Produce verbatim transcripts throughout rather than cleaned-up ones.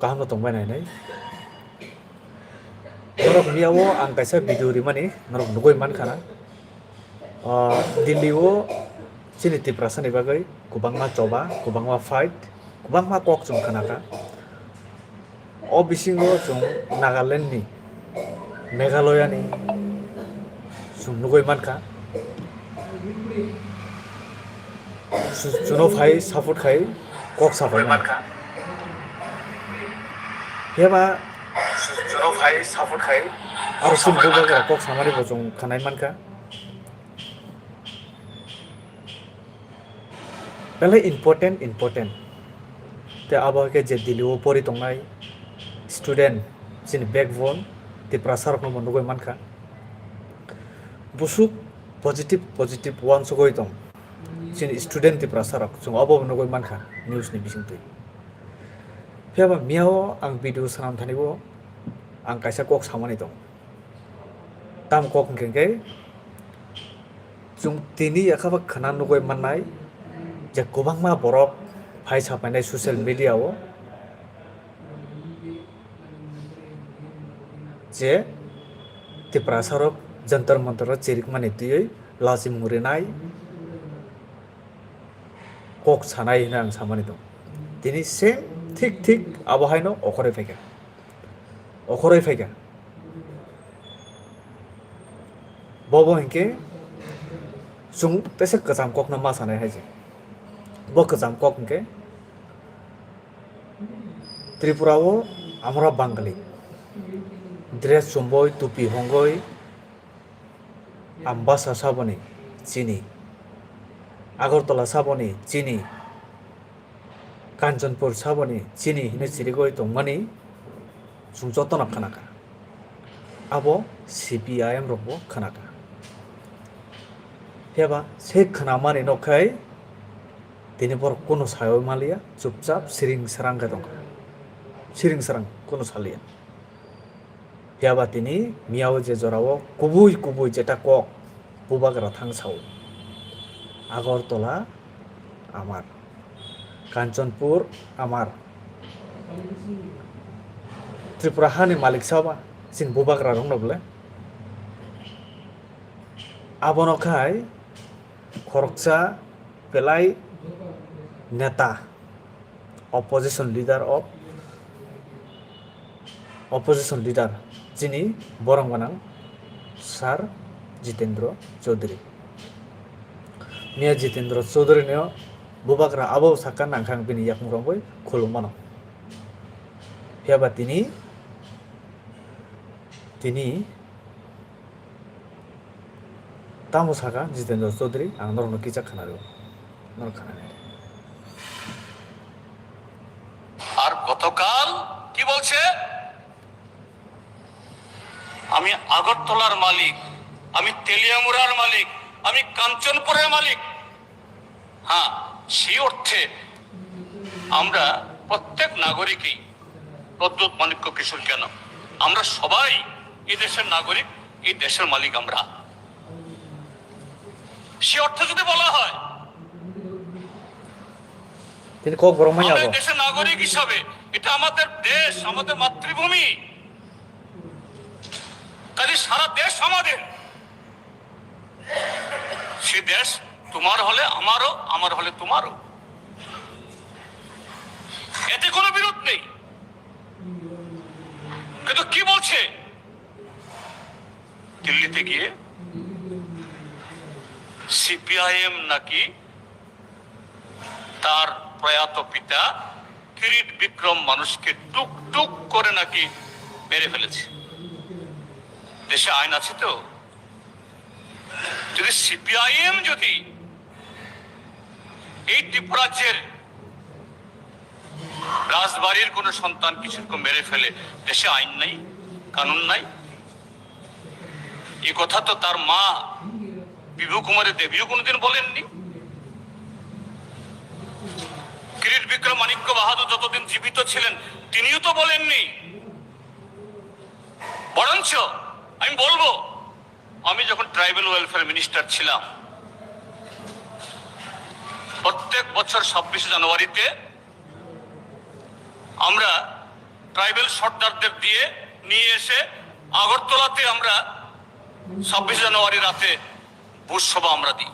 Kaham no tongbai nai nai. Norok miya o ang kaisa video rimani norok nugui mankha na. Ah, Delhi o chini Tiprasa ni bagwi kwbangma choba, kwbangma fight, kwbangma kok chwng khna kha. O bisingo chwng Nagaland ni, Meghalaya ni chwng nugui mankha. Chu-, chuno phai support khai kok sabai mankha. Phiya ba chu-, chuno phai support khai aro chini bubagra kok samani bo chwng khanai mankha. Belai important, important. Tei abo hai khe je Delhi o pori tongnai student, chini backbone, Tiprasa rokno bo nugui mankha. Busuk positive, positive uansugui tong. Chini student Tiprasa rok, chwng obo bo nugui mankha news ni bisingtwi. Phiya ba miya o ang video swnam thani bo ang kaisa kok samani tong. Tamo kok hwnkhe khe, chwng tini yakha ba khna nugui mannai je kwbangma borok phai sapainai social media o je Tiprasa rok Jantar Mantar o chirikmani twiwi lachimung rinai kok sanai hwnwi ang samani tong. Tini same thik thik abo haino okhoroi phaikha. Okhoroi phaikha. Bobo hinkhe chwng teisa kwcham kokno ma sanai hai se. Bo kwcham kok hinkhe Tripura o amra Bangali dress chumui, tupi hongoi, Ambasa saboni chini, Agartala saboni chini, Kanchanpur saboni chini hinwi chirigwi tongmani chwng jotono khnakha. Abo C P I M rokbo khnakha. Phiya ba se khnamani nokhai tini borok kunu sawi manliya, chupchap siring srang khe tongkha. Siring srang kunu saliya. Phiya ba tini miya o je jora o kubui kubui jeta kok bubagra thang sao. Agartala amar, Kanchanpur amar. Tripura hani malik saba chini bubagra rokno bole. Abono khai khoroksa belai neta, opposition leader of, opposition leader chini borong gwnang Sir Jitendra Chaudhary. Miya Jitendra Chaudhary ni bubagra abo sakha nangkha ang bini yakung rogwi khulum mano. Phiya ba tini, tini Tamo sakha Jitendra Chaudhary, ang norokno kisa khwnarw, norok khwnanai. আর গতকাল কি বলছে? আমি আগরতলার মালিক, আমি তেলিয়ামুড়ার মালিক, আমি কাঞ্চনপুরের মালিক। হ্যাঁ, সেই অর্থে আমরা প্রত্যেক নাগরিকই, প্রদ্যুৎ মাণিক্য কিশোর কেন, আমরা সবাই এই দেশের নাগরিক, এই দেশের মালিক আমরা। সে অর্থে যদি বলা হয়, তিনি কক্সবরং মাইয়া আমরা এই দেশের নাগরিক হিসাবে, এটা আমাদের দেশ, আমাদের মাতৃভূমি, কাজে সারা দেশ আমাদের। সে দেশ তোমার হলে আমারও, আমার হলে তোমারও, এতে কোনো বিরোধ নেই। কিন্তু কি বলছে দিল্লিতে গিয়ে? সিপিআইএম নাকি তার প্রয়াত পিতা কিরিট বিক্রম মানুষকে টুক টুক করে নাকি মেরে ফেলেছে। দেশে আইন আছে তো? যদি সিপিআইএম যদি এই ত্রিপুরাজ্যের রাজবাড়ির কোনো সন্তান কিশোরকে মেরে ফেলে, দেশে আইন নাই, কানুন নাই? এই কথা তো তার মা বিভু কুমারী দেবীও কোনোদিন বলেননি। কিরিট বিক্রম মাণিক্য বাহাদুর যতদিন জীবিত ছিলেন, তিনিও তো বলেননি। বরঞ্চ আমি বলবো, আমি যখন ট্রাইবাল ওয়েলফেয়ার মিনিস্টার ছিলাম, প্রত্যেক বছর ছাব্বিশে জানুয়ারিতে আমরা ট্রাইবাল সর্দারদের দিয়ে নিয়ে এসে আগরতলাতে আমরা ছাব্বিশে জানুয়ারি রাতে ভোজ সভা আমরা দিই।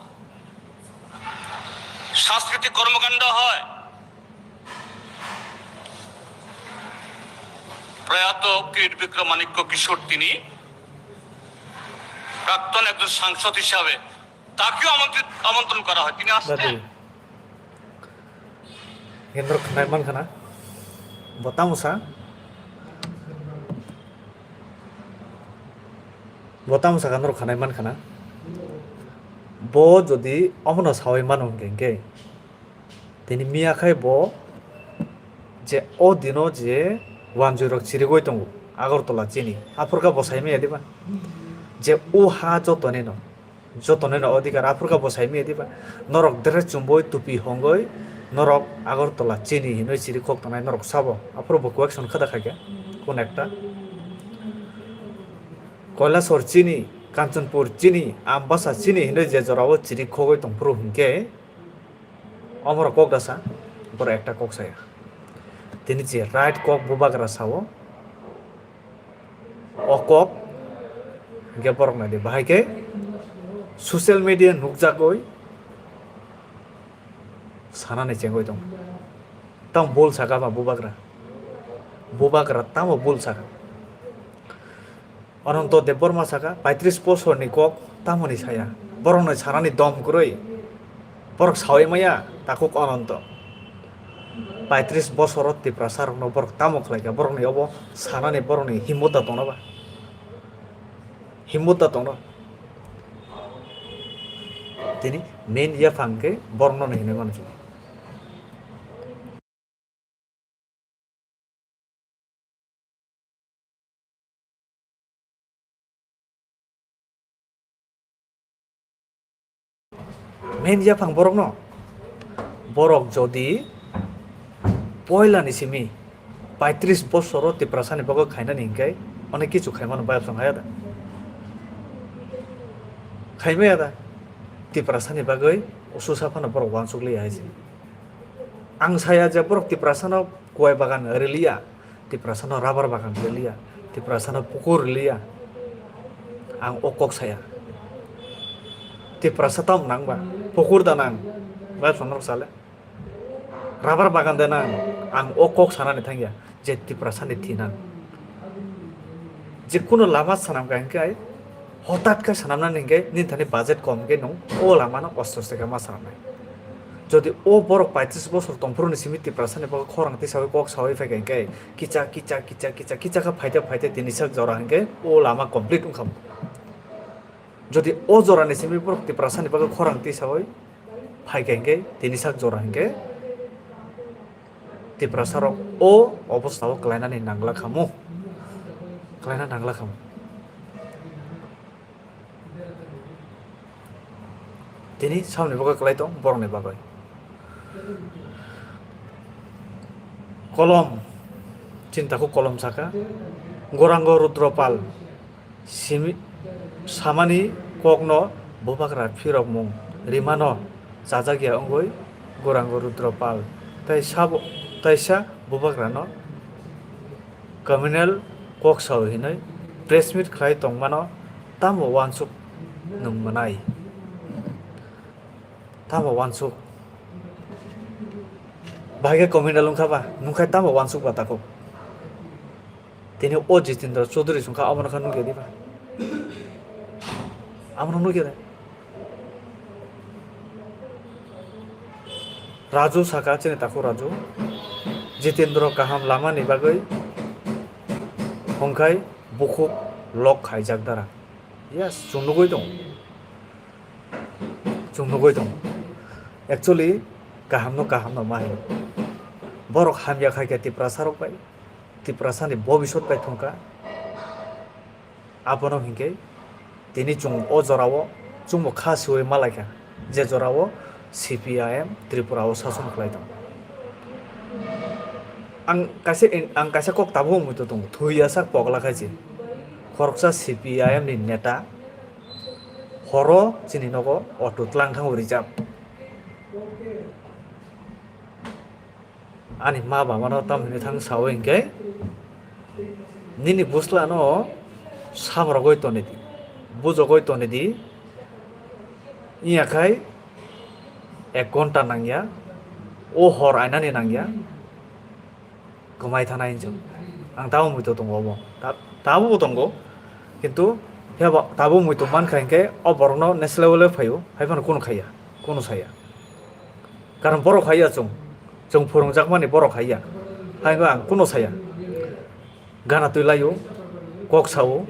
সাংস্কৃতিক কর্মকাণ্ড হয়। প্রয়াত কীট বিক্রমানিক্য কিশোর, তিনি প্রাক্তন একজন সাংসদ হিসাবে, তাকেও আমন্ত্রিত, আমন্ত্রণ করা হয়। তিনি আসতেন। Dadi. Gendro khnai man khana. Bo tamo sa? Bo tamo sa kha norok khnai man khana. Bo jodi omono sawi mano hwnkhe, hwnkhe tini miya khai bo je o dino je wanjui rok chirigwi tongo Agartala chini, aphuru kha bo sai maya diba? Je o ha jotonino, jotonino odhikar, aphuru kha bo sai maya diba? Norok dress chumui tupi hongwi norok Agartala chini hinwi chiri khok tongnai norok sabo, aphuru bo question kha da khaikha, kun ekta Kailasor chini, Kanchanpur chini, Ambasa chini hinwi je jorao chiri khogwi tongphuru hwnkhe, omorok kok dasa, borok ekta kok saya. Tini je right kok bubagra sao, o kok hwnkhe borok nai di. Bahai khe social media nukjagwi sanani chengwi tong. Tamo bul saka ba bubagra? Bubagra tamo bul saka? Ananto Debbarma saka, paitris bosorni kok tamoni saya? Borokno sanani dom kwrwi. Borok sawi maya takhuk Ananto. Paitris bosoro Tiprasa rokno borok tamo khlaikha? Borokni obo sanani borokni himmot da tongna ba? Himmot da tongna? Tini main yaphang khe borokno hinwi mano chwng. Main yaphang borokno, borok jodi poilani simi paitris bosoro Tiprasani bagwi khainani hinkhe onek kichu khaimano bayapsong haya da? Khaimaya da? Tiprasani bagwi ususa phano borok uansukliya hai se. Ang saya je borok Tiprasano kuai bagan riliya, Tiprasano rabar bagan riliya, Tiprasano pukur riliya. Ang o kok saya. Tiprasa tam nang ba? Pukur da nang? Bayapsong norok sale. Rabar bagan de nang, ang o kok sanani thangya je Tiprasani thinang. Jekunu lama sanam kha hinkhe, hotat khe sanamnani hinkhe nini thani budget kom hinkhe nwng o lamano osto osto khe ma sanamnai. Jodi o borok paitris bosor tongphuru ni simi Tiprasani bagwi khorang tisawi kok sawi phaikha hinkhe kicha kicha kicha kicha kicha khe phaite phaite tini sak jora hinkhe o lama complete wngkha. Jodi o jorani simi borok Tiprasani bagwi khorang tisawi phaikha hinkhe tini sak jora hinkhe Tiprasarok o obostao kwlainani nangla khamu, kwlaina nangla khamu. Tini samni bagwi kwlai tong borokni bagwi. Kolom, chini takhuk kolom saka, Gorango Rudropal. Simi, samani kokno bubagra phirokmung rimano chajakya wngwi Gorango Rudropal tei sabo, teisa bubagrano communal kok sao hinwi press meet khlai tongmano tamo uansuk nwng mwnai? Tamo uansuk? Bahai khe communal wngkha ba, nwng khai tamo uansuk ba takhuk? Tini o Jitendra Chaudhary songkha, abono kha nukya diba? Abono nukya de. Raju saka, chini takhuk Raju, Jitendra kaham lamani bagwi hongkhai bukhuk lok khaijak dara. Yes, chwng nugwi tongo. Chwng nugwi tongo. Actually, kahamno kahamno ma hino. Borok hamya khai khe Tiprasarok bai, Tiprasani bobisot bai thongkha. Abono hinkhe tini chwng o jorao chwngbo kha siwi malaikha, je jorao C P I M Tripura o sason khlai tongo. Ang kaisa in-, ang kaisa kok tabuk wngwi tongo, thwi ya sak pogla khai se. Khoroksa C P I M ni neta horo chini nogo auto tlang thangwi rijak. Ani ma baba no tam hinwi thang sawi hinkhe, Nini bwsla no sabrogwi tonidi, bujogwi tonidi, wngya khai ek ghonta nangya, o hor ainani nangya, kwmai thana hinjak. Ang tabuk muitu tongo obo, ta-, tabukbo tongo, kintu phiya bo tabuk muitu mankha hinkhe o borokno next level o phaio, hai phano kunu khaiya, kunu saya. Karon borok hai ya chwng, chwng phwrwngjakmani borok hai ya. Hai wngkha ang kuno saya. Gana twi laio, kok sao.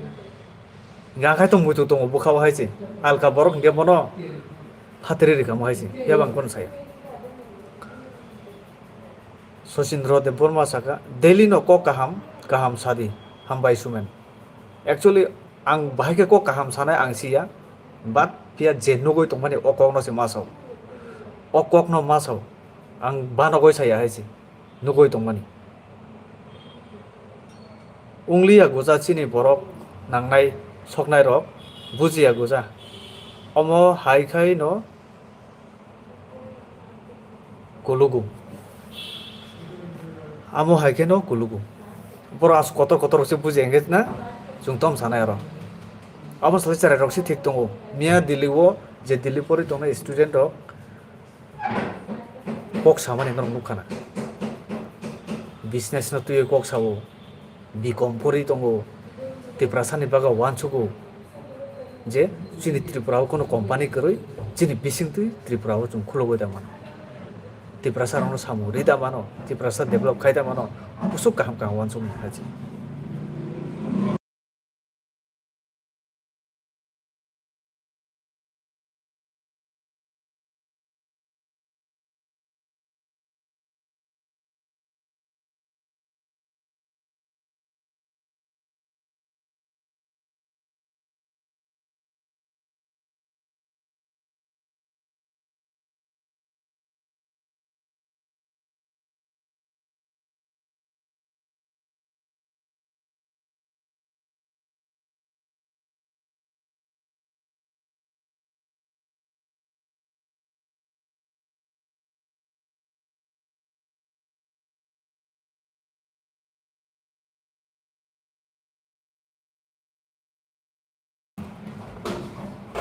Hingkhe ang khai tong muitu tongo bwkhao hai se. Alka borok hingkhe bono phatri rikamo hai se. Phiya bo ang kuno saya. Sachindra Debbarma saka, "Delhi no kok kaham, kaham sadi, hambai sumen." Actually, ang bahai khe kok kaham sanai ang siya, but phiya je nugui tongmani o kokno se ma sao. O kokno ma sao. Ang banogoi saya hai se. Nugui tongmani. Wnglia goja chini borok nangnai soknai rok bujiya goja. Omo hai khai no kulugu. Amo hai kheno kulugu. Borok as kotor kotor rok se buji engage na, chwng tom sanai aro. Abo salai cherai rok se thik tongo. Miya Delhi o je Delhi pori tongnai student rok kok samani norok nukha na. Business no twiwi kok sao. Bikom pori tongo, Tiprasani bagwi uansugo je chini Tripura o kheno company kwrwi, chini bisingtwi Tripura o chwng khulogwi da mano, Tiprasa rokno samung ri da mano, Tiprasa develop khai da mano, bwswk kaham kaham uansukmani khachi.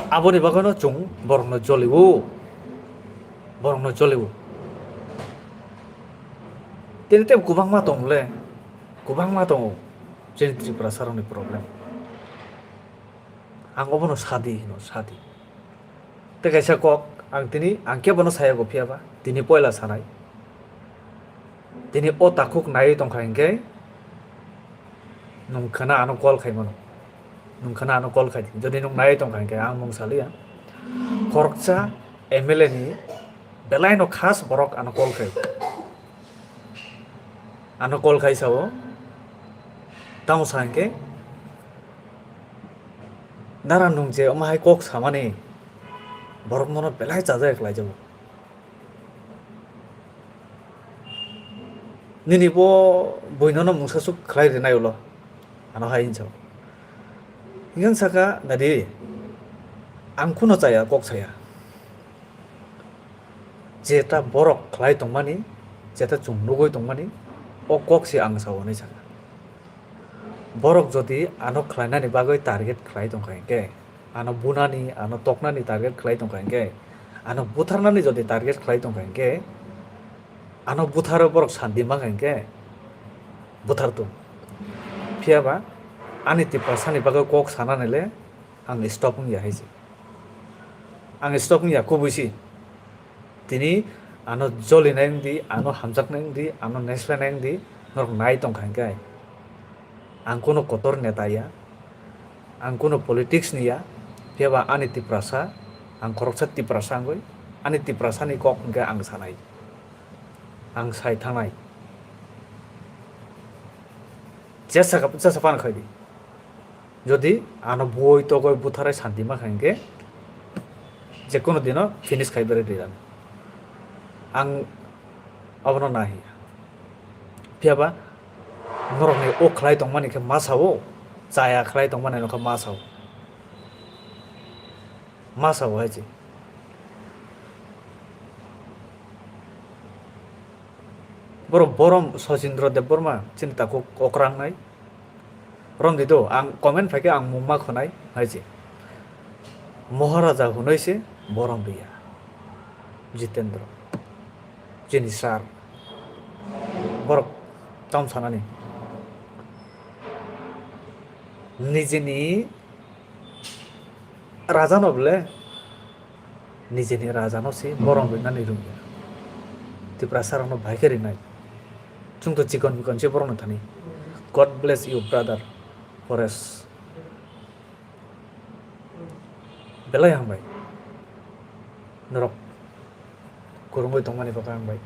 Aboni bagwino chwng borokno jolio, borokno jolio. Tini tei kwbangma tong le, kwbangma tongo chini Tripura sarokni problem. Ang obono sadi hino, sadi. Tei kaisa kok ang tini, ang kebono saya go phiya ba, tini poila sanai. Tini o takhuk naiwi tongkha hinkhe nwng khwna ano call khai mano. Nwng khwna ano call khai di. Jodi nwng naiwi tongkha hinkhe ang mung saliya. Khoroksa M L A ni belaino khas borok ano call khai. Ano call khai sao. Tamo sa hinkhe nara nwng je omo hai kok samani borok nono belai chajak khlai jago. Nini bo buinono mungsa suk khlai rinai ulo. Ano hai hinsa. Hingang saka nadi ang kuno chaya kok saya. Jeta borok khlai tongmani, jeta chwng nugui tongmani, o kok se ang sao hinwi saka. Borok jodi ano khlainani bagwi target khlai tongkha hinkhe, ano bunani, ano toknani target khlai tongkha hinkhe, ano butharnani jodi target khlai tongkha hinkhe, ano butharo borok santi mankha hinkhe, buthar tong. Phiya ba ani Tiprasani bagwi kok sanani le ang stop wngya hai se. Ang stop wngya kubui se. Tini ano jolinai wngdi, ano hamjaknai wngdi, ano neslenai wngdi, norok nai tongkha hinkhe. Ang kuno kotor neta ya, ang kuno politics ni ya, phiya ba ani Tiprasa, ang khoroksa Tiprasa wngwi, ani Tiprasa ni kok hinkhe ang sanai, ang sai thangnai. Jesa, jesa phano khai di. Jodi ano bui togoi butharai santi mankha hinkhe, je kono dino finish khai berai di ang. Ang abono nahi. Phiya ba norokni o khlai tongmani khe ma sao, chaya khlai tongmani no khe ma sao. Ma sao hai se. Borok borom Sachindra Debbarma chini takhuk okrang nai. Borom di do, ang comment phaikhe ang mungma khonai hai se. Moharaja hwnwi se borom di ya. Jitendra. Chini sir. Borok tam sanani. Nijini raja no bole. Nijini raja no se borom rinani rwngya. Tiprasa rok no bai khe rinai. Chwng to chikon bikon se borok no thani. God bless you, brother Forest. Belai hambai. Norok kwrwngwi tongmani bagwi hambai.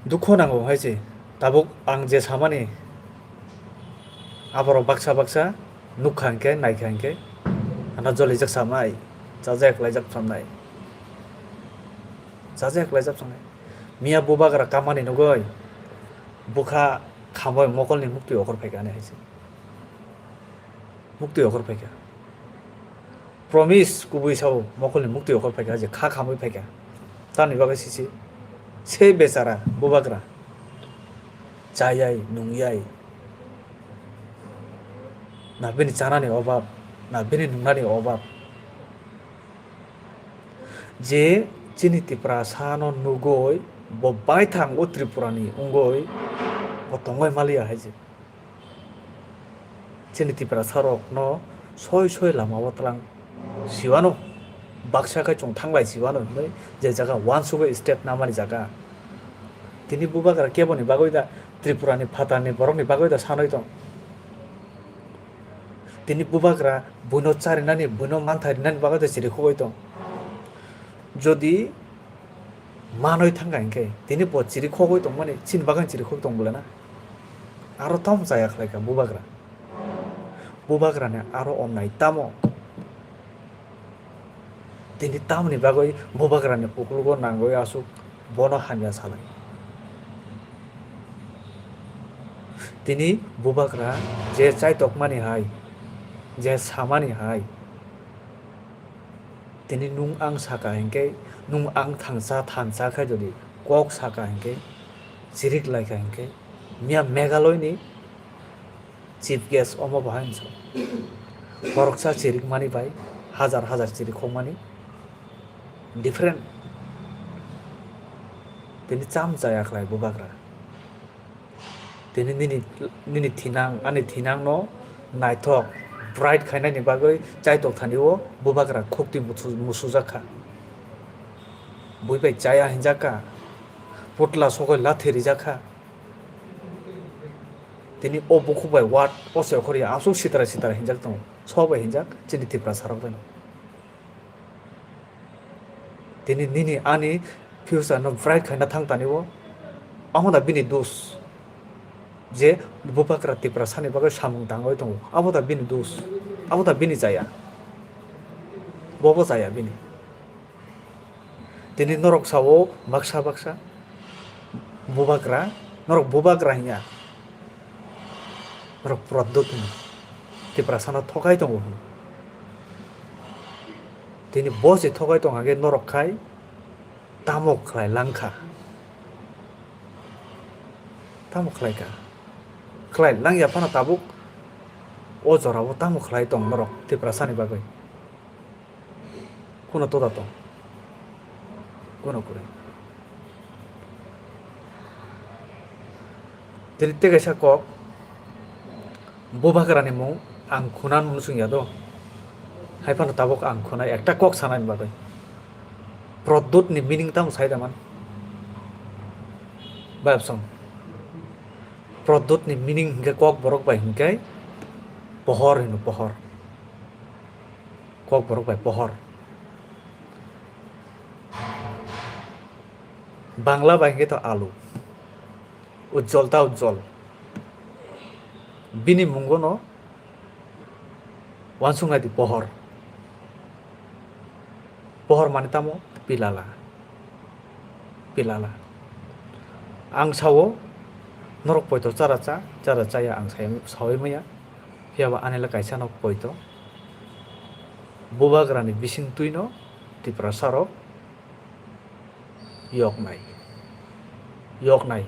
Dukho nango hai se. Tabuk ang je samani aborok baksa baksa nukha hinkhe, naikha hinkhe, ano jolijak samai, chajak laijak samnai. Chajak laijak samnai. Miya bubagra kamani nugwi bwkha khambai mokolni muktwi okhor phaikha ani hai se. Muktwi okhor phaikha. Promise kubui sao mokolni muktwi okhor phaikha, je kha khamwi phaikha. Tamni bagwi sisi se bechara bubagra chayai nungyai, na bini chanani obab, na bini nungnani obab. Je chini Tiprasa no nugwi bo baithang o Tripura ni wngwi bo tongwi maliya hai je. Chini Tiprasa rok no soi soi lama o tlang siwano, baksa khai chwng thanglai siwano hinwi je jaga wansugwi step namani jaga. Tini bubagra keboni bagwi da Tripura ni phatar ni borok ni bagwi da sanwi tong. Tini bubagra buino charinani, buino mantha rinani bagwi da chirikhogwi tong. Jodi manwi thangkha hinkhe, tini bo chirikhogwi tongmani, chini bagwi chirikhogwi tong bole na? Aro tamo chaya khlaikha bubagra. Bubagrani aro omnai tamo? Tini tamoni bagwi bubagrani uklogo nangwi aswk bono hamya salai? Tini bubagra je chaitokmani hai, je samani hai, tini nung ang saka hinkhe, nung ang thangsa thansa khai jodi kok saka hinkhe, chirik laikha hinkhe, miya Meghalaya ni chief guest omo bahai hinso. Boroksa chirik mani bai hajar hajar chirik khokmani different. Tini cham chaya khlai bubagra. Tini nini, nini thinang, ani thinang no naithok, bright khainani bagwi chaitok thani o bubagra khukti musu-, musujak kha. Bui bai chaya hinjak kha, putla sogoi lathi rijak kha. Tini o bukhuk bai word o se khori aswk sitra sitra hinjak tongo, so bai hinjak chini Tiprasa rok bai no. Tini nini ani future no bright khaina thang tani o. Amo da bini dos je bubagra Tiprasa ni bagwi samung tangwi tongo. Abo da bini dos. Abo da bini chaya. Bobo chaya bini. Tini norok sao baksa baksa bubagra, norok bubagra hinya. Norok Pradyot hino. Tiprasano thokai tongo hino. Tini bo se thokai tong hage norok khai tamo khlai langkha. Tamo khlai kha. Khlai langya phano tabuk o jorao tamo khlai tong norok Tiprasani bagwi. Kuno toda tong. Kuno kure. Tini tei kaisa kok, bubagrani mung ang khuna nung sung ya do. Hai phano tabuk ang khuna ekta kok sanani bagwi. Pradyot ni meaning tamo sai da man. Bayapsong. Pradyot ni meaning hinkhe kok borok bai hinkhe pohor hino pohor. Kok borok bai pohor. Bangla bai hinkhe to alu. Ujjol ta ujjol. Bini mungo no wansuk nai di pohor. Pohor mani tamo pilala. Pilala. Ang sao norok poito chara cha, chara chaya ang sai-, saui maya. Phiya ba ani le kaisa no poito. Bubagrani bising twi no Tiprasa rok yoknai. Yoknai.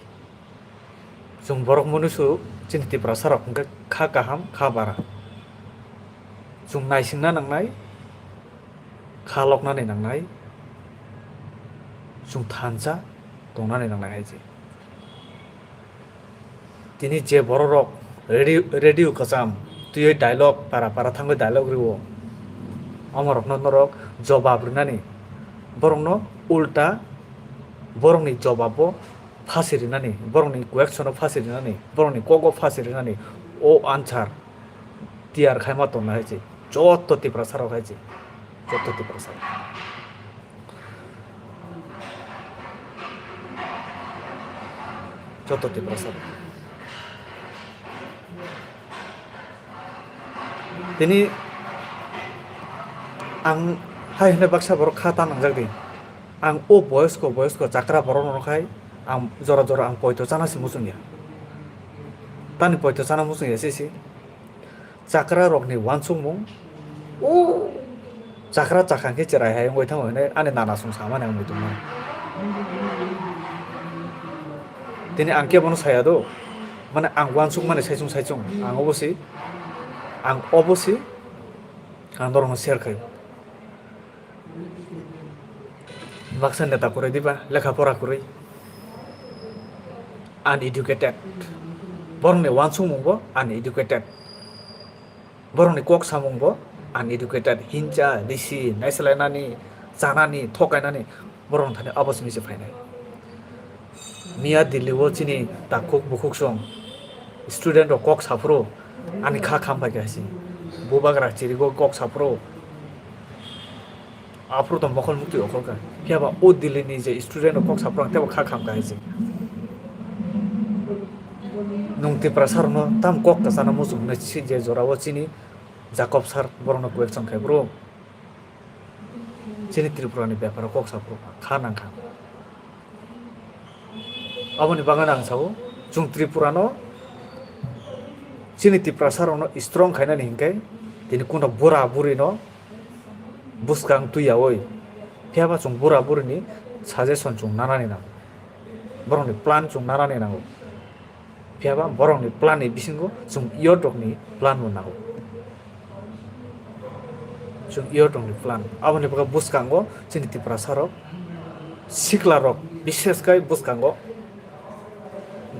Chwng borok mwnwi su Chini Tiprasa rok hwnkhe kha kaham, kha bara. Chwng naisingna nangnai, kha loknani nangnai, chwng thansa tongnani nangnai hai se. Tini je borok rok radio, radio kwcham twiwi dialogue para para thangwi dialogue rwo, omorokno norok jobab rwnani, borokno ulta borokni jobabo phasi rinani, borokni question o phasi rinani, borokni kogo phasi rinani, o answer tiyar khaima tongna hai se. Joto Tiprasa rok hai se, joto Tiprasa rok. Joto Tiprasa rok. Tini ang hai hwnwi baksa borok kha ta nangjak di. Ang o boyosko, boyosko chakra borok rok khai ang jora jora ang poito chana se muchung ya. Tani poito chana muchung ya sisi. Chakra rokni uansukmung, o chakra chakha khe cherai hai wngwi thango hinwi ani nana song samani ang muitu mano. Tini ang kebono saya do, mane ang uansukmani saichung saichung, ang obosi, ang obosi, ang norokno share khai. Baksa neta kwrwi diba, lekha pora kwrwi, uneducated. Borokni uansukmung bo uneducated. Borokni kok samung bo uneducated. Hincha, risi, naisalainani, chanani, thokainani, borokni thani abo simi se phainai. Miya Delhi o chini takhuk bukhuk song student rok kok saphuru ani kha kham pai kha si. Bubagra chirigo kok saphuru aphuru to mokol mukti okol kha. Phiya ba o Delhi ni je student rok kok saphuru ang tebo kha kham kha si. Nwng Tiprasa rokno tam kok kwchana muchung hwnwi si je jora o chini Jacob sir borokno question khai bro. Chini Tripura ni bepar o kok saphuru kha nang kha. Aboni bagwi ang sao, chwng Tripura no chini Tiprasa rok no strong khainani hinkhe tini kuno bura buri no bwskang twi yaui. Phiya ba chwng bura buri ni suggestion chwng nanani nango. Borok ni plan chwng nanani nango. Phiya ba borok ni plan ni bisingo chwng youth rok ni plan bo nango. Chwng youth rok ni plan. Aboni bagwi bwskango chini Tiprasa rok, sikla rok, bishes khai bwskango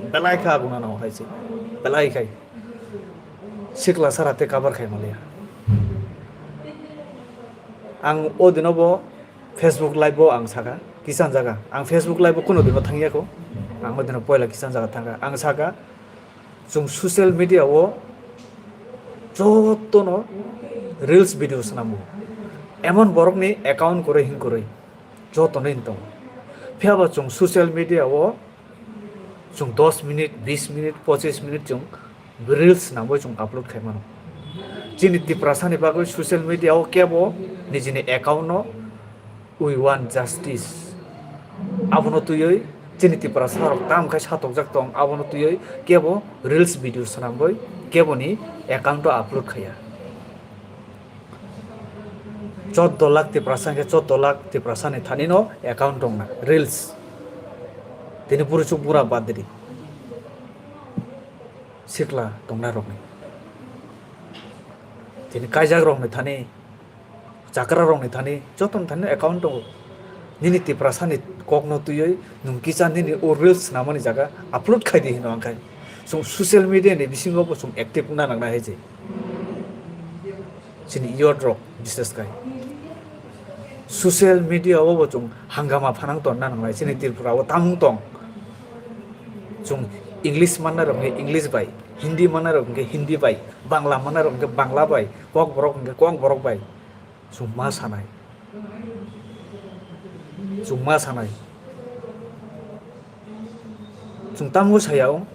belai kha aguna nango hai se. Belai khai sikla sara te cover khai maliya. Ang o dino bo Facebook live bo ang saka kisan jaga. Ang Facebook live bo kuno dino thangya ko. Ang o dino poila kisan jaga thangka. Ang saka chwng social media o jotono reels video swnamo. Emon borokni account kwrwi hin kwrwi jotono hin tongo. Phiya ba chwng social media o chwng dos minute, bis minute, pochis minute chwng reels swnamwi chwng upload khai mano. Chini Tiprasa ni bagwi social media o kebo nijini account no "We want justice." Abono twiwi chini Tiprasa rok tam khai satokjak tong, abono twiwi kebo reels video swnamwi keboni account o upload khaiya. Chordo lakh Tiprasa hwnkhe chordo lakh Tiprasa ni thani no account tongna reels. Tini bwrwi chuk bura bad di. Sikla tongnai rokni. Tini kaijak rokni thani, chakra rokni thani, jotoni thani account tongo. Nini Tiprasa ni kokno twiwi nwng kisa nini o reels swnamani jaga upload khai di hino ang khai. Chwng social media ni bisingo bo chwng active wngna nangnai hai se. Chini youth rok bises khai social media o bo chwng hangama phanang tonna nangnai. Chini Tripura o tamung tong. Chwng English manna rok hwnkhe English bai, Hindi manna rok hwnkhe Hindi bai, Bangla manna rok hwnkhe Bangla bai, Kokborok hwnkhe Kokborok bai. Chwng ma sanai. Chwng ma sanai. Chwng tamungwi saya o.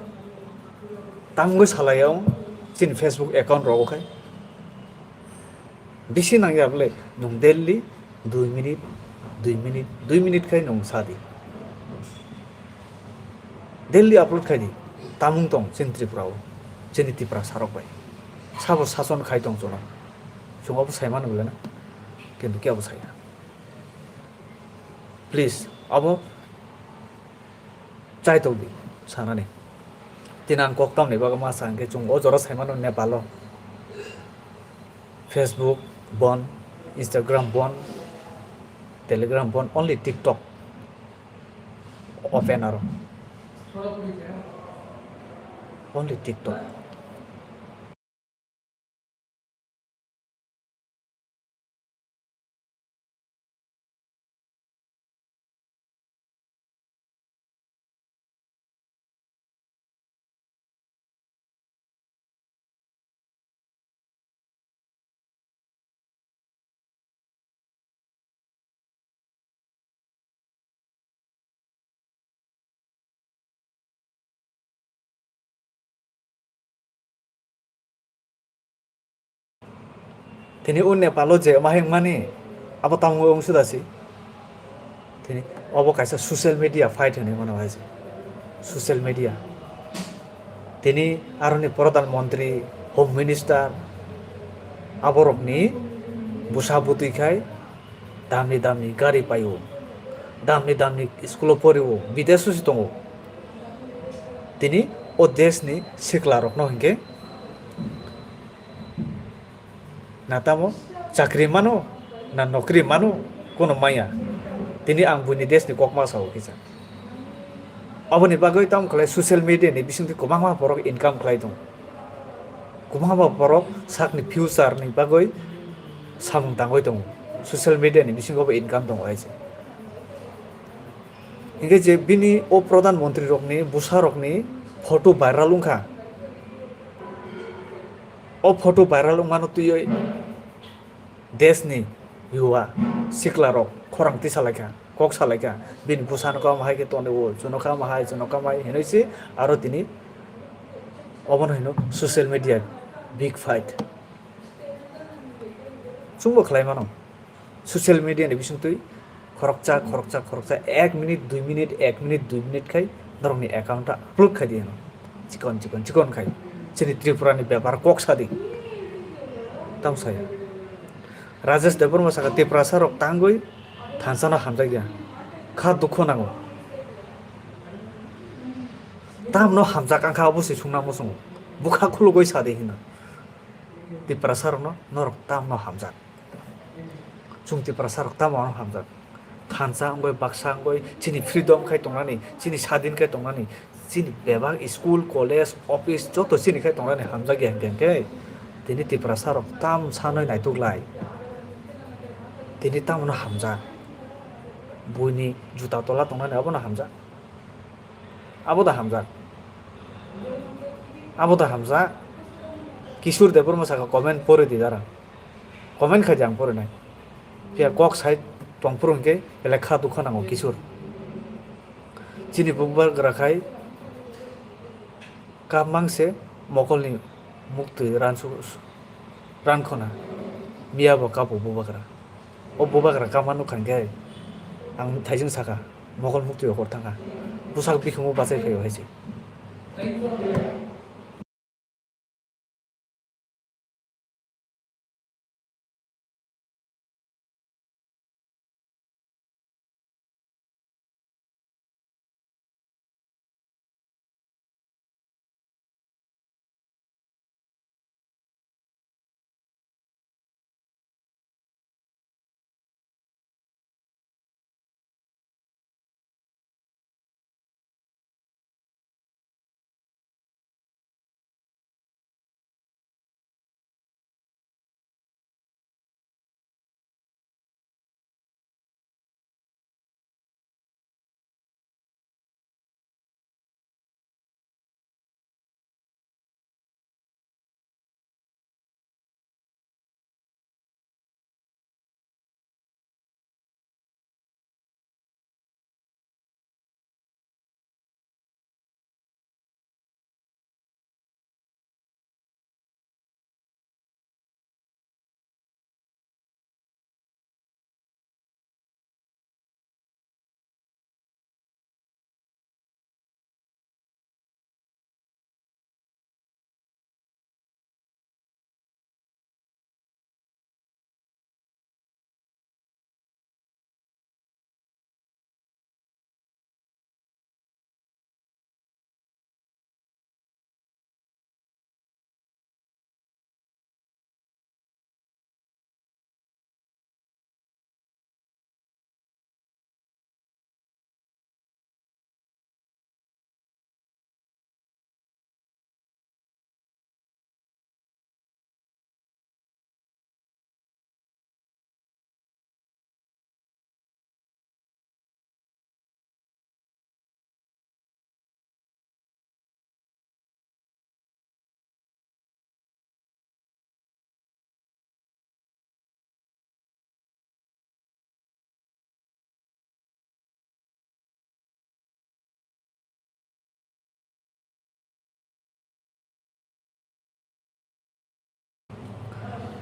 Tamungwi salai o. Chini Facebook account rogo khai. Bisi nangya bwle nwng daily dui minute, dui minute, dui minute khai nwng sa di. Daily upload khai di. Tamung tong chini Tripura o. Chini Tiprasa rok bai. Sabo sason khai tong chwng. Chwng obo sai mano bwle na. Kintu kebo sai na. Please, abo chai tong di, sanani. Tini ang kok tamni bagwi ma sa hwnkhe, chwng o jora sai mano Nepal o Facebook bon, Instagram bon, Telegram bon, only TikTok open aro. Only TikTok. Tini o Nepal o je ma hengmani abo tamo wng suda si. Tini obo kaisa social media fight hinwi mano hai se. Social media. Tini aroni Pradhan Mantri, Home Minister, aborokni bwsa bwtwi khai damni damni gari paio, damni damni school o porio, bidesh o se tongo. Tini o desh ni sikla rokno hinkhe na tamo chakri mano, na nokri mano, kono maya. Tini ang buini desh ni kok ma sao kisa. Aboni bagwi tamo khlai social media ni bisingtwi kwbangma borok income khlai tongo. Kwbangma borok sakni future ni bagwi samung tangwi tongo. Social media ni bisingo bo income tongo hai se. Hinkhe je bini o Pradhan Mantri rokni, bwsa rokni photo viral wngkha. O photo viral wngmano twiwi desh ni yuwa sikla rok khorang tisa laikha, kok sa laikha, bini bwsano kamo hai khe tonwi o, chwngno kamo hai, chwngno kamo hai hinwi se aro tini obono hino social media big fight. Chwngbo khlai mano. Social media ni bisingtwi khoroksa, khoroksa, khoroksa, ek minute, dui minute, ek minute, dui minute khai norokni account o upload khai di hino. Chikon, chikon, chikon khai. Chini Tripura ni bepar kok sa di. Tamo saya. Rajesh Debbarma saka Tiprasa rok tangwi thansa no hamjak ya. Kha dukho nango. Tamno hamjak ang kha obo se sungna muchungo. Bwkha khulugwi sa di hino. Tiprasa rokno norok tamno hamjak. Chwng Tiprasa rok tamo ano hamjak. Thansa wngwi baksa wngwi chini freedom khai tongnani, chini sadin khai tongnani, chini bebak school, college, office joto chini khai tongnani hamjak ya hwnkhe hwnkhe tini Tiprasa rok tam sanwi naituk lai. Tini tamo no hamjak. Buini juta tola tongnani abono hamjak. Abo da hamjak. Abo da hamjak. Kishore Debbarma saka comment pori di dara. Comment khai di ang porinai. Phiya kok sai tong phuru hinkhe belai kha dukha nango Kishore. Chini bubagra khai kap mang se mokolni muktwi ransu-, rankhona. Miya bo kapo bubagra. O bubagra kama nukha hinkhe ang thaijwng saka, mokol muktwi o hor thangkha. Bwsak bikhumu bachai phaio hai se.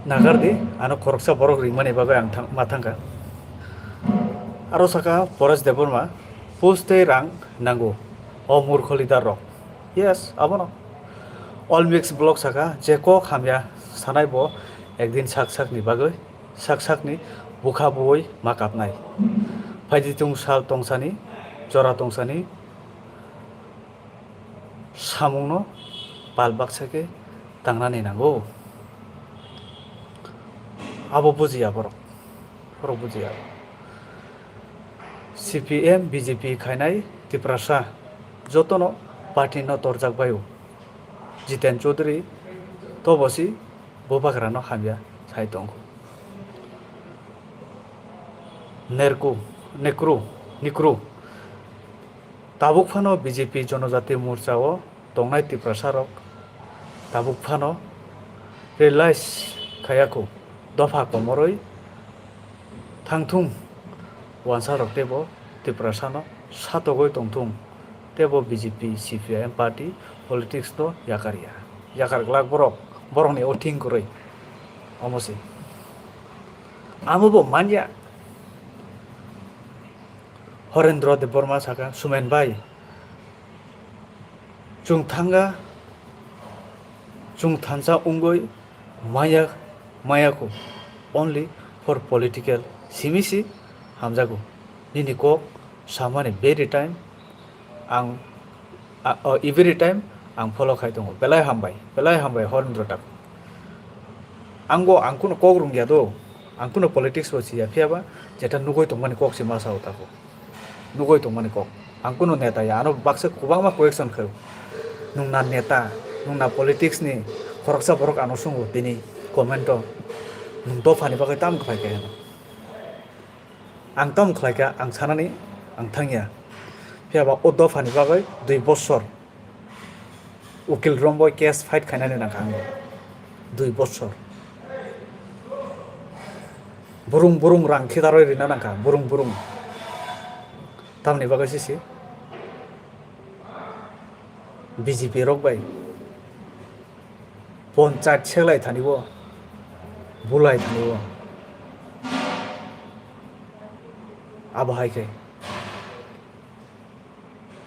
Nagar di, ano khoroksa borok ringmani bagwi ang thang-, ma thangkha. Aro saka Paresh Debbarma, "Post tei rang nango, o murkho leader rok." Yes, abono. All Mix Vlog saka, "Je kok hamya sanai bo ekdin sak sakni bagwi, sak sakni bukha buwi ma kapnai. Phaidi tung sal tongsani, jora tongsani, samungno pal baksa khe tangnani nango." Abo bujiya borok, borok bujiya. C P M, B J P khainai Tiprasa jotono party no torjak baio. Jiten Chaudhary tobosi bubagrano hamya sai tongo. Nerku, Nekru, Nikru. Tabuk phano B J P Jonojati Morcha o tongnai Tiprasa rok tabuk phano realize khayakho, dopha komoroi thangthung, wansa rok teibo Tiprasa no satogoi tongthung, teibo B J P, C P I M party politics no yakar ya, yakar glak borok, borok ni o thing kwrwi omo se. Amo bo manya. Horendra Debbarma saka, "Sumen bai, chwng thanga, chwng thansa wngwi maya, maya kho, only for political simi si hamjago. Nini kok samani very time ang, a, o, every time ang follow khai tongo. Belai hambai, belai hambai Horendra tak. Ang bo ang kuno kok rung ya do, ang kuno politics bo si ya, phiya ba jeta nugui tongmani kok si ma sao tako." Nugui tongmani kok. Ang kuno neta ya, ano baksa kwbangma question khaio. Nungna neta, nungna politics ni khoroksa borok ano sungo tini comment o, "Nung dophani bagwi tamo khlai kha?" hino. Ang tamo khlai kha, ang sanani ang thangya. Phiya ba o dophani bagwi dui bosor ukil romwi case fight khainani nangkha ang. Dui bosor. Burung burung rang khidarwi rina nangkha, burung burung. Tamni bagwi sisi B J P rok bai ponchayat seklai thani bo, bulai thani bo. Abo hai khe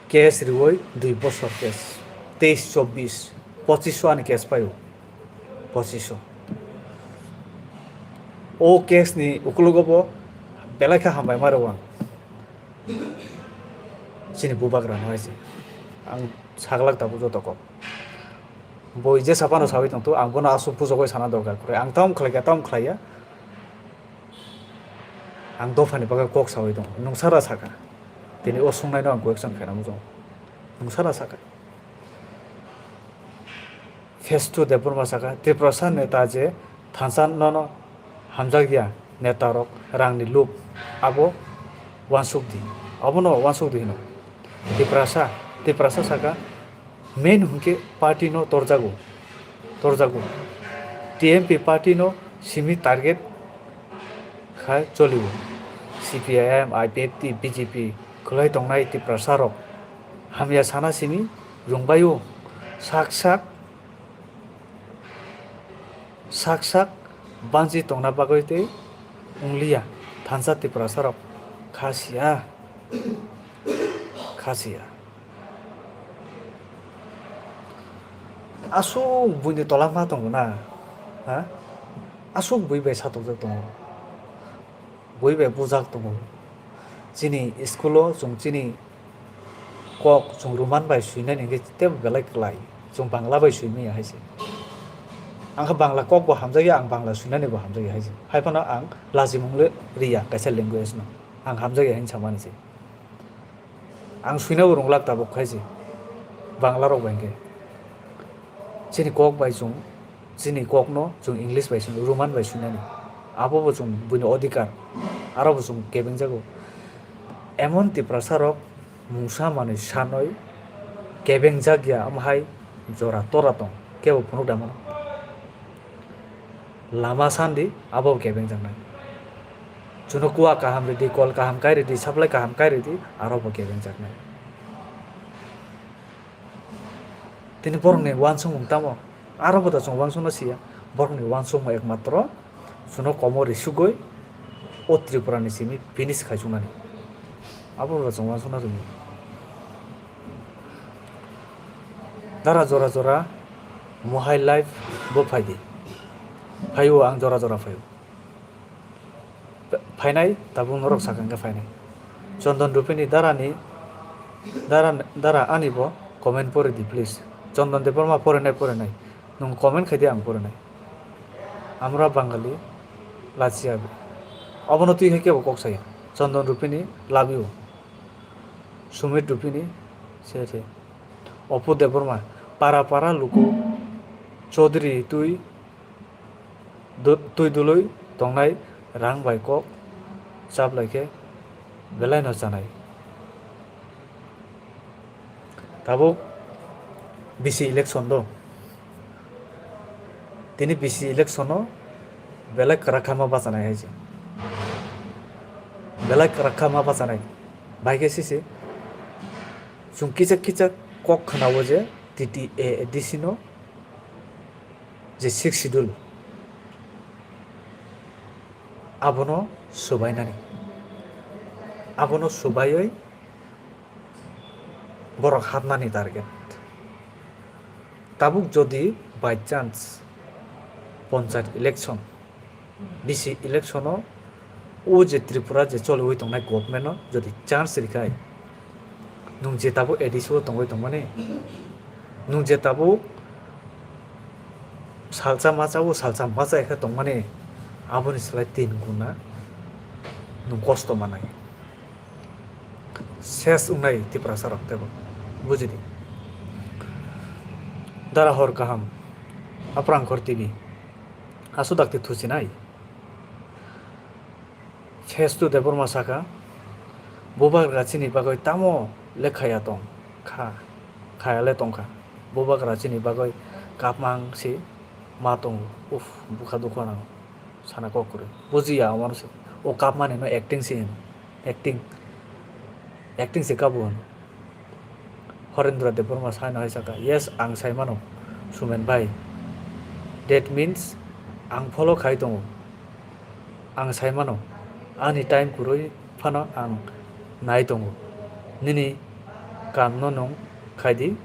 case riwi dui bosor case, teis chobbish, pochisho ani case paio, pochisho. O case ni ukologo bo belai khe hambai ma rw ang. Chini bubagra no hai se. Ang saglak tabuk joto kok. Boi jesa phano sawi tongtho, ang bono aswk bujogwi sana dorkar kwrwi. Ang tamo khlai kha, tamo khlai ya. Ang dophani bagwi kok sawi tongo. Nungsara sakha. Tini o sungnaino ang question khaina muchungo. Nungsara sakha. Festo Debbarma saka, Tiprasa neta je thansa nono hamjakya neta rok rangni lub, abo wansuk di, abono wansuk di hino. Tiprasa, Tiprasa saka, main hwnkhe party no torjago, torjago. T M P party no simi target khai cholio. C P I M, I P F T, B J P kwlai tongnai Tiprasa rok hamya sana simi rwngbaio. Sak sak, sak sak banchi tongna bagwi tei wngliya thansa Tiprasa rok kha siya, kha siya. Aswk buini tola ma tongo na, ha? Aswk bui bai satokjak tongo. Bui bai bujak tongo. Chini school o chwng chini kok chwng Roman bai swinani hwnkhe teibo belai kwlai. Chwng Bangla bai swimaya hai se. Ang khe Bangla kok bo hamjakya, ang Bangla swinani bo hamjakya hai se. Hai phano ang lachimung le riya kaisa language no. Ang hamjakya hinwi samani se. Ang swinabo rwnglak tabuk khai se, Bangla rok bai hwnkhe. Chini kok bai chwng, chini kokno chwng English bai swino, Roman bai swinani. Abo bo chwng buini odhikar, aro bo chwng kebengjago. Emon Tiprasa rok mungsa manwi sanwi kebengjakya, omo hai jora tora tong, kebo phunuk da mano. Lama sandi abo kebengjaknai. Chwngno kuwa kaham ridi, kol kaham kai ridi, supply kaham kai ridi, aro bo kebengjaknai. Tini borokni uansukmung tamo? Aro bo da chwng uansukna siya. Borokni uansukma ekmatro chwngno komo risugwi o Tripura ni simi finish khai chuknani. Abo bo chwng uansukna rwngya. Dara jora jora mohai live bo phaidi. Phaio, ang jora jora phaio. Phainai, tabuk norok sakha hwnkhe phainai. Chondon Rupini darani, dara, dara ani bo comment pori di please. Chondon Debbarma porinai, porinai. Nwng comment khai di, ang porinai. Amra Bangali lachia. Obono twi hai kebo kok saya. Chondon Rupini love you. Sumit Rupini se se. Opu Debbarma para para luku Chaudhary twi du-, twi dului tongnai rang bai kok chap lai khe belai no chanai. Tabuk B C election do. Tini B C election o belai kwrak kha ma bachanai hai se. Belai kwrak kha ma bachanai. Bai khe sisi chwng kisa kisa kok khwnao je T T A A D C no je sixth schedule abono swbainani, abono swbaiwi borok hapnani target. Tabuk jodi by chance panchayat election, B C election o o je Tripura je choliwi tongnai government o jodi chance rikhai, nwng je tabuk A D C o tongwi tongmani, nwng je tabuk salsa macha o salsa macha khe tongmani, aboni slai tin guna nwng kosto manai. Ses wngnai Tiprasa rok tebo. Bujidi. Dara hor kaham. Aprang khor T V. Asu dakti thusinai. Festu Debbarma saka. Bubagra chini bagwi tamo le khaya tong kha. Khaya le tong kha. Bubagra chini bagwi kapmang si ma tongo. Uf, bukha dukha nango. Sana kok kwrwi. Bujiya omono se. O kapmani no acting se hino. Acting. Acting se kabo hino. Horendra Debbarma sai no hai saka, "Yes, ang sai mano, Sumen bhai. That means ang follow khai tongo. Ang sai mano, ani time kwrwi phano ang nai tongo. Nini kam no nwng khai di."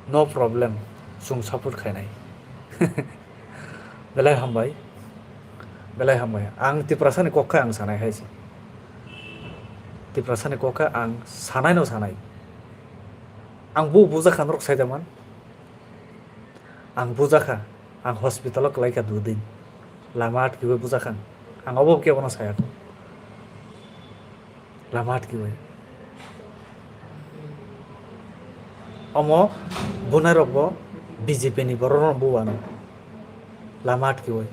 No problem, chwng support khainai. Belai hambai, belai hambai. Ang Tiprasani kok khe ang sanai hai se. Tiprasani kok khe ang sanai no sanai. Ang bo bujakha norok saidaman. Ang bujakha, ang hospital o kwlaikha dudin. Lama atkiwi bujakha. Ang obo kebono sayakho. Lama atkiwi. Omo bunai rok bo B J P ni borok rok bo wano. Lama atkiwi.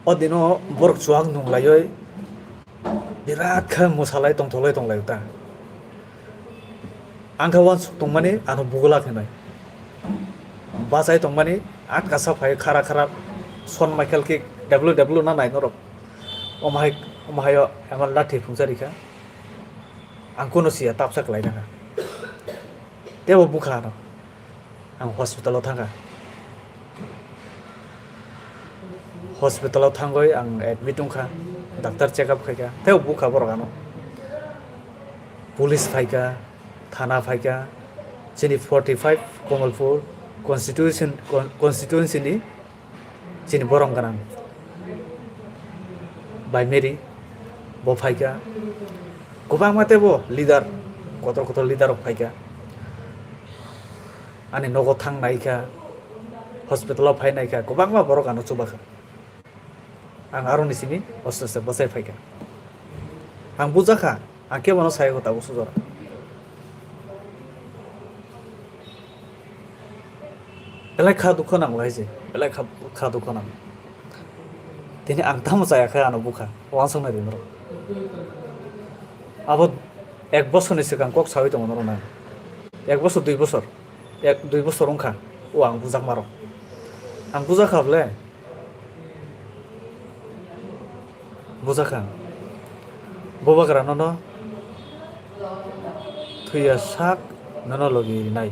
O dino borok chuwak nunglaiwi birat khe mwsalai tongthoklai tonglaio ta. Ang khe uansuk tongmani ano bugula khenai. Bachai tongmani atkasa phai khara khara son Michael kick W W na nai norok. Omo hai, omo haio eman lathi phungsa rikha. Ang kuno siya tapsa kwlai nangkha. Tebo bukha ano. Ang hospital o thangkha. Hospital o thangwi ang admit wngkha. Doctor check up khaikha. Tebo bukha borok ano. Police phaikha, thana phaikha. Chini forty five Kamalpur constitution, con-, constituency ni chini borom gwnang bai Mary bo phaikha, kwbangma teibo leader, kotor kotor leader rok phaikha, ani nogo thang naikha, hospital o phai naikha, kwbangma borok ano chubakha. Ang aroni simi oste oste bwchai phaikha. Ang bujakha, ang kebono sayakho tabuk sujora. Belai kha dukha nango hai se, belai kha, kha dukha nango. Tini ang tamo chayakhe ano bukha, uansuknai di norok. Abo ek bosorni swkang kok sawi tongo norok nang. Ek bosor, dui bosor. Ek dui bosor wngkha, o ang bujakmarok. Ang bujakha bole? Bujakha. Bubagra nono thwiya sak nono logi rinai.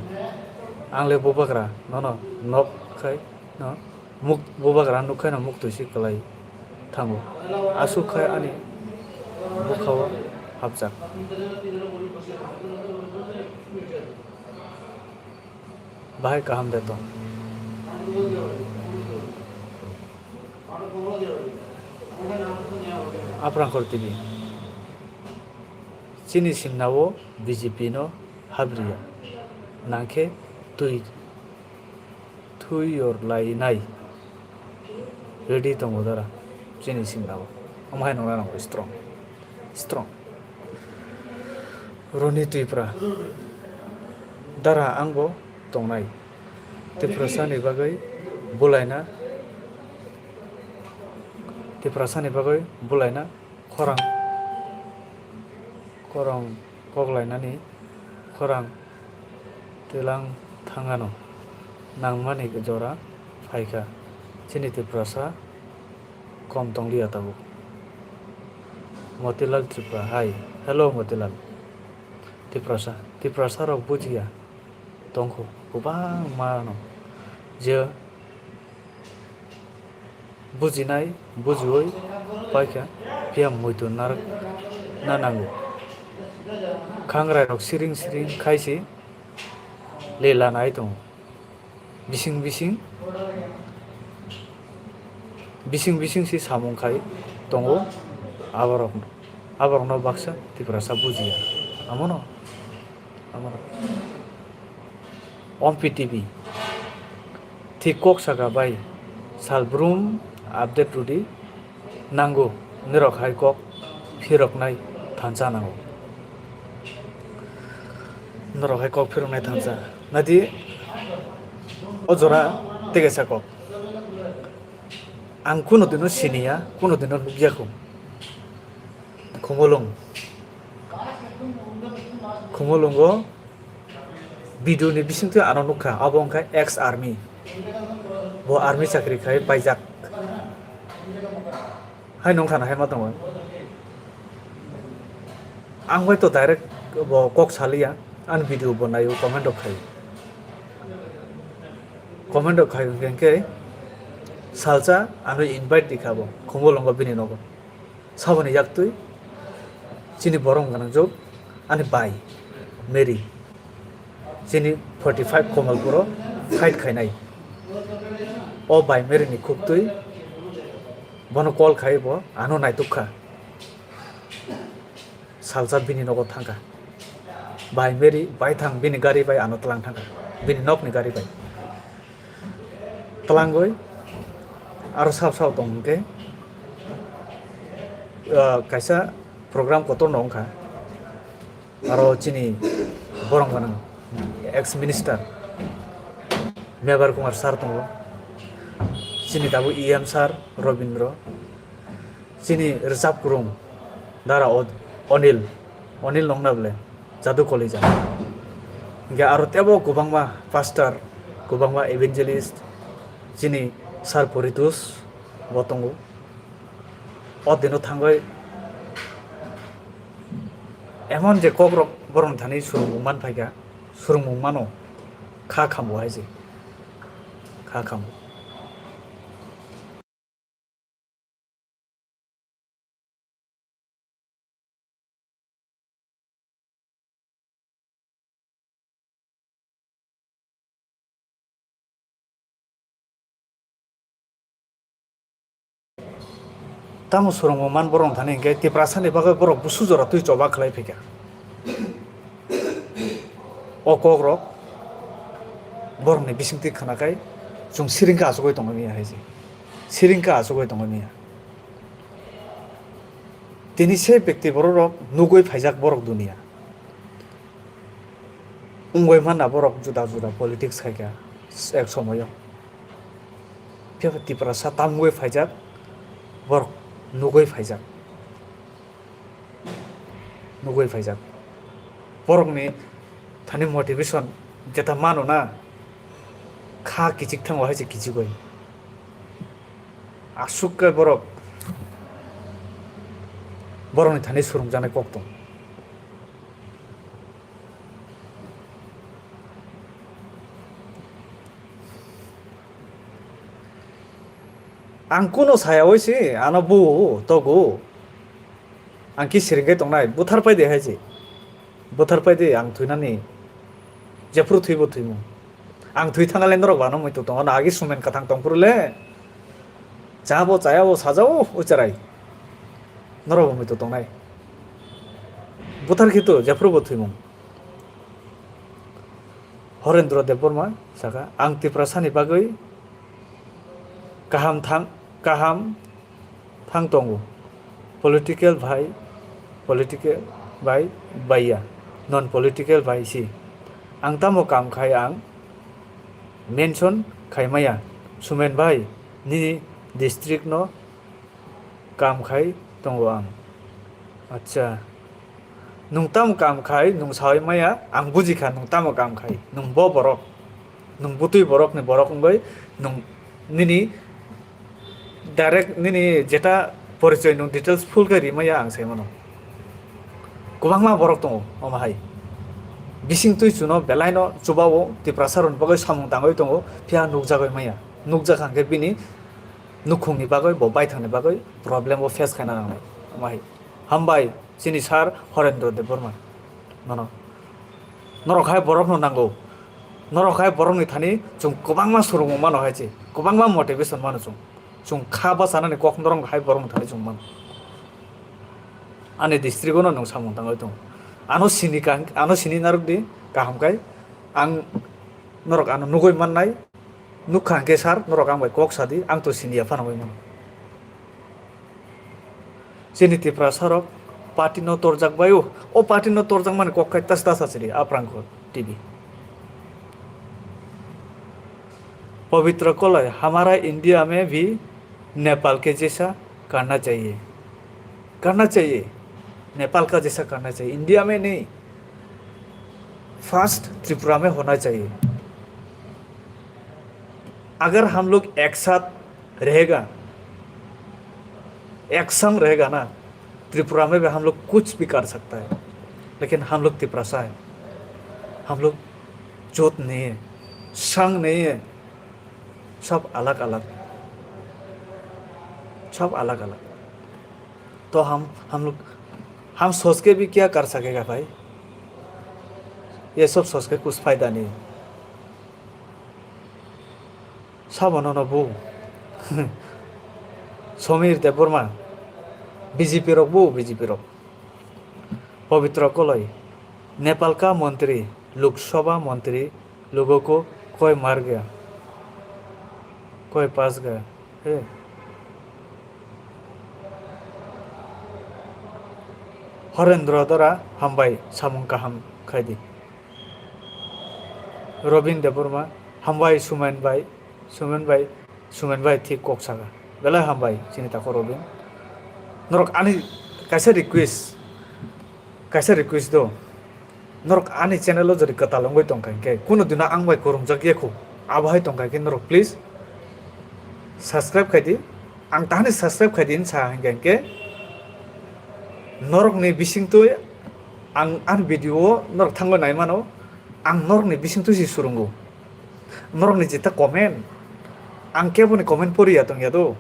Ang le bubagra nono nok khai no muk-, bubagra nuk khai no muktwi si kwlai thango. Aswk khai ani bwkhao hapjak. Bahai kaham de tong. Aprangkhor T V. Chini simnao B J P no habriya. Nangkhe twi, twi yor lai nai. Ready tongo dara, chini simrao. Omo hai nokna nango strong, strong. Roni Tripura, dara angbo tongnai. Tiprasani bagwi bulaina, Tiprasani bagwi bulaina khorang, khorang koklainani khorang twilang thangano nangmani jora phaikha. Chini Tiprasa kom tongliya tabuk. Motilal Tripura, hai. Hello Motilal. Tiprasa, Tiprasa rok bujiya tongkho kwbangma no je bujinai, bujiwi paikha, phiya muitu narwk na nango. Khangrai rok siring siring khai se le lana ai tongo. Bising bising, bising bising se samung khai tongo aborok, aborokno baksa Tiprasa bujiya. Amono, amono. Ompi T V. Thik kok saka bai sal brum update rwdi nango, norok hai kok phiroknai thansa nango. Norok hai kok phiroknai thansa. Nadi o jora tegesa kok. Ang kuno dino siniya, kuno dino nukya kho. Khumulwng. Khumulwngo video ni bisingtwi ano nukha, abo wngkha ex army. Bo army chakri khai paijak. Hai nungkha na hai ma tongo. Ang bai to direct bo kok saliya, ani video bo naio, comment rok khai. Comment rok khai hwnkhe salsa ano invite rikha bo, Khumulwngo bini nogo. Saboni yaktwi chini borom gwnangjwk ani bai Mary, chini forty five Kamalpuro fight khainai. O bai Mary ni khuktwi bono call khai bo ano naitukha. Salsa bini nogo thangkha. Bai Mary baithang bini gari bai ano tlang thangkha. Bini nokni gari bai. Tlangwi aro sab sab tong hwnkhe, ah, kaisa program kotorno wngkha. Aro chini borom gwnang ex minister Mebar Kumar sir tongo. Chini tabuk E M sir Robindro. Chini rwchap kwrwng Dara O-, Onil, Onil nongna bole Jadu Kolija. Hingke aro tebo kwbangma pastor, kwbangma evangelist, chini Sir Poritus bo tongo. O dino thangwi emon je kokrok borokni thani swrwngmung man phaikha, swrwngmung mano, kha khambo hai se, kha khambo. Tamo swrwngmung man borok thani hwnkhe Tiprasani bagwi borok busu jora twi choba khlai phaikha. O kokrok borokni bisingtwi khwnakhai chwng siringkha achugwi tongwi manya hai se. Siringkha achugwi tongwi manya. Tini se bekti borok rok nugwi phaijak borok dunia. Wngwi manna borok juda juda politics khaikha ek somoyo. Phiya Tiprasa tamgwi phaijak borok nugwi phaijak. Nugwi phaijak. Borokni thani motivation Jeta mano na, kha kichik thango hai se kichigoi. Aswk khe borok, borokni thani swrwngjaknai kok tong. Ang kuno sayawi se ano bu togo. Ang ki siringkai tongnai, buthar pai de hai se. Buthar pai de, ang thuinani. Jephru thwibo thwimung. Ang thwi thangale norok bano muitu tongo, na agi sumen kathang tongphuru le. Chabo chayabo sajao ucharai. Norok bo muitu tongnai. Buthar khitu jephru bo thwimung. Horendra Debbarma saka, ang Tiprasani bagwi kaham thang, kaham thang tongo. Political bai, political bai baiya, non political bai si. Ang tamo kam khai ang mention khai maya. Sumen bai, nini district no kam khai tongo ang. Acha. Nwng tamo kam khai, nwng sawi maya, ang buji kha nwng tamo kam khai. Nwng bo borok, nwng butwi borokni borok wngwi, nwng nini direct nini jeta porichoi nwng details full khe ri maya ang sai mano. Kwbangma borok tongo omo hai. Bising twi chuno belai no chubawo Tiprasa rokni bagwi samung tangwi tongo, phiya nukjagwi maya. Nukjak hwnkhe bini nukhungni bagwi, bo baithangni bagwi problem o face khaina nangnai. Omo hai. Hambai, chini sir Horendra Debbarma. Nono. Norok hai borokno nango. Norok hai borokni thani chwng kwbangma swrwngmung mano hai se. Kwbangma motivation mano chwng. Chwng kha bachanani kok norok hai borokni thani chwng mano. Ani district-o no nwng samung tangwi tongo. Ano sini kang-, ano sini narwk di, kaham kai. Ang norok ano nugwi mannai. Nukha hwnkhe sir, norok ang bai kok sadi, ang to siniya phano bai mano. Chini Tiprasa rok party no torjak bai o, o party no torjak mani kok khai tas tas asiri, Aprang ko T V. पवित्र कलय, हमारा इंडिया में भी नेपाल के जैसा करना चाहिए, करना चाहिए, नेपाल का जैसा करना चाहिए, इंडिया में नहीं, फर्स्ट त्रिपुरा में होना चाहिए। अगर हम लोग एक साथ रहेगा, एक संग रहेगा ना, त्रिपुरा में भी हम लोग कुछ भी कर सकता है। लेकिन हम लोग तिपरासा है, हम लोग जोत नहीं है, संग नहीं है, सब अलग अलग, सब अलग अलग। तो हम हम लोग हम सोच के भी क्या कर सकेगा भाई? ये सब सोच के कुछ फायदा नहीं। Sabono no bu. Somir Debbarma. B J P rok bu, B J P rok. Pabitra Koloi. Nepal ka montri, Lok Sabha montri, logo ko koi mar gaya? Koi pass gaya? He. Horendra Dara hambai samung kaham khaidi. Robin Debbarma, hambai Sumen bai, Sumen bai, Sumen bai thik kok saka. Belai hambai chini tako Robin. Norok ani kaisa request, kaisa request do. Norok ani channel o jodi kwtal wngwi tongkha hinkhe, kuno dino ang bai kwrwngjak yakhu. Abo hai tongkha hinkhe norok please subscribe khaidi. Ang tahani subscribe khaidi hinsa hinkhe, hinkhe norokni bisingtwi ang ani video o norok thangwi naimano. Ang norokni bisingtwi si swrwngo. Norokni jeta comment, ang keboni comment poriya tongya do.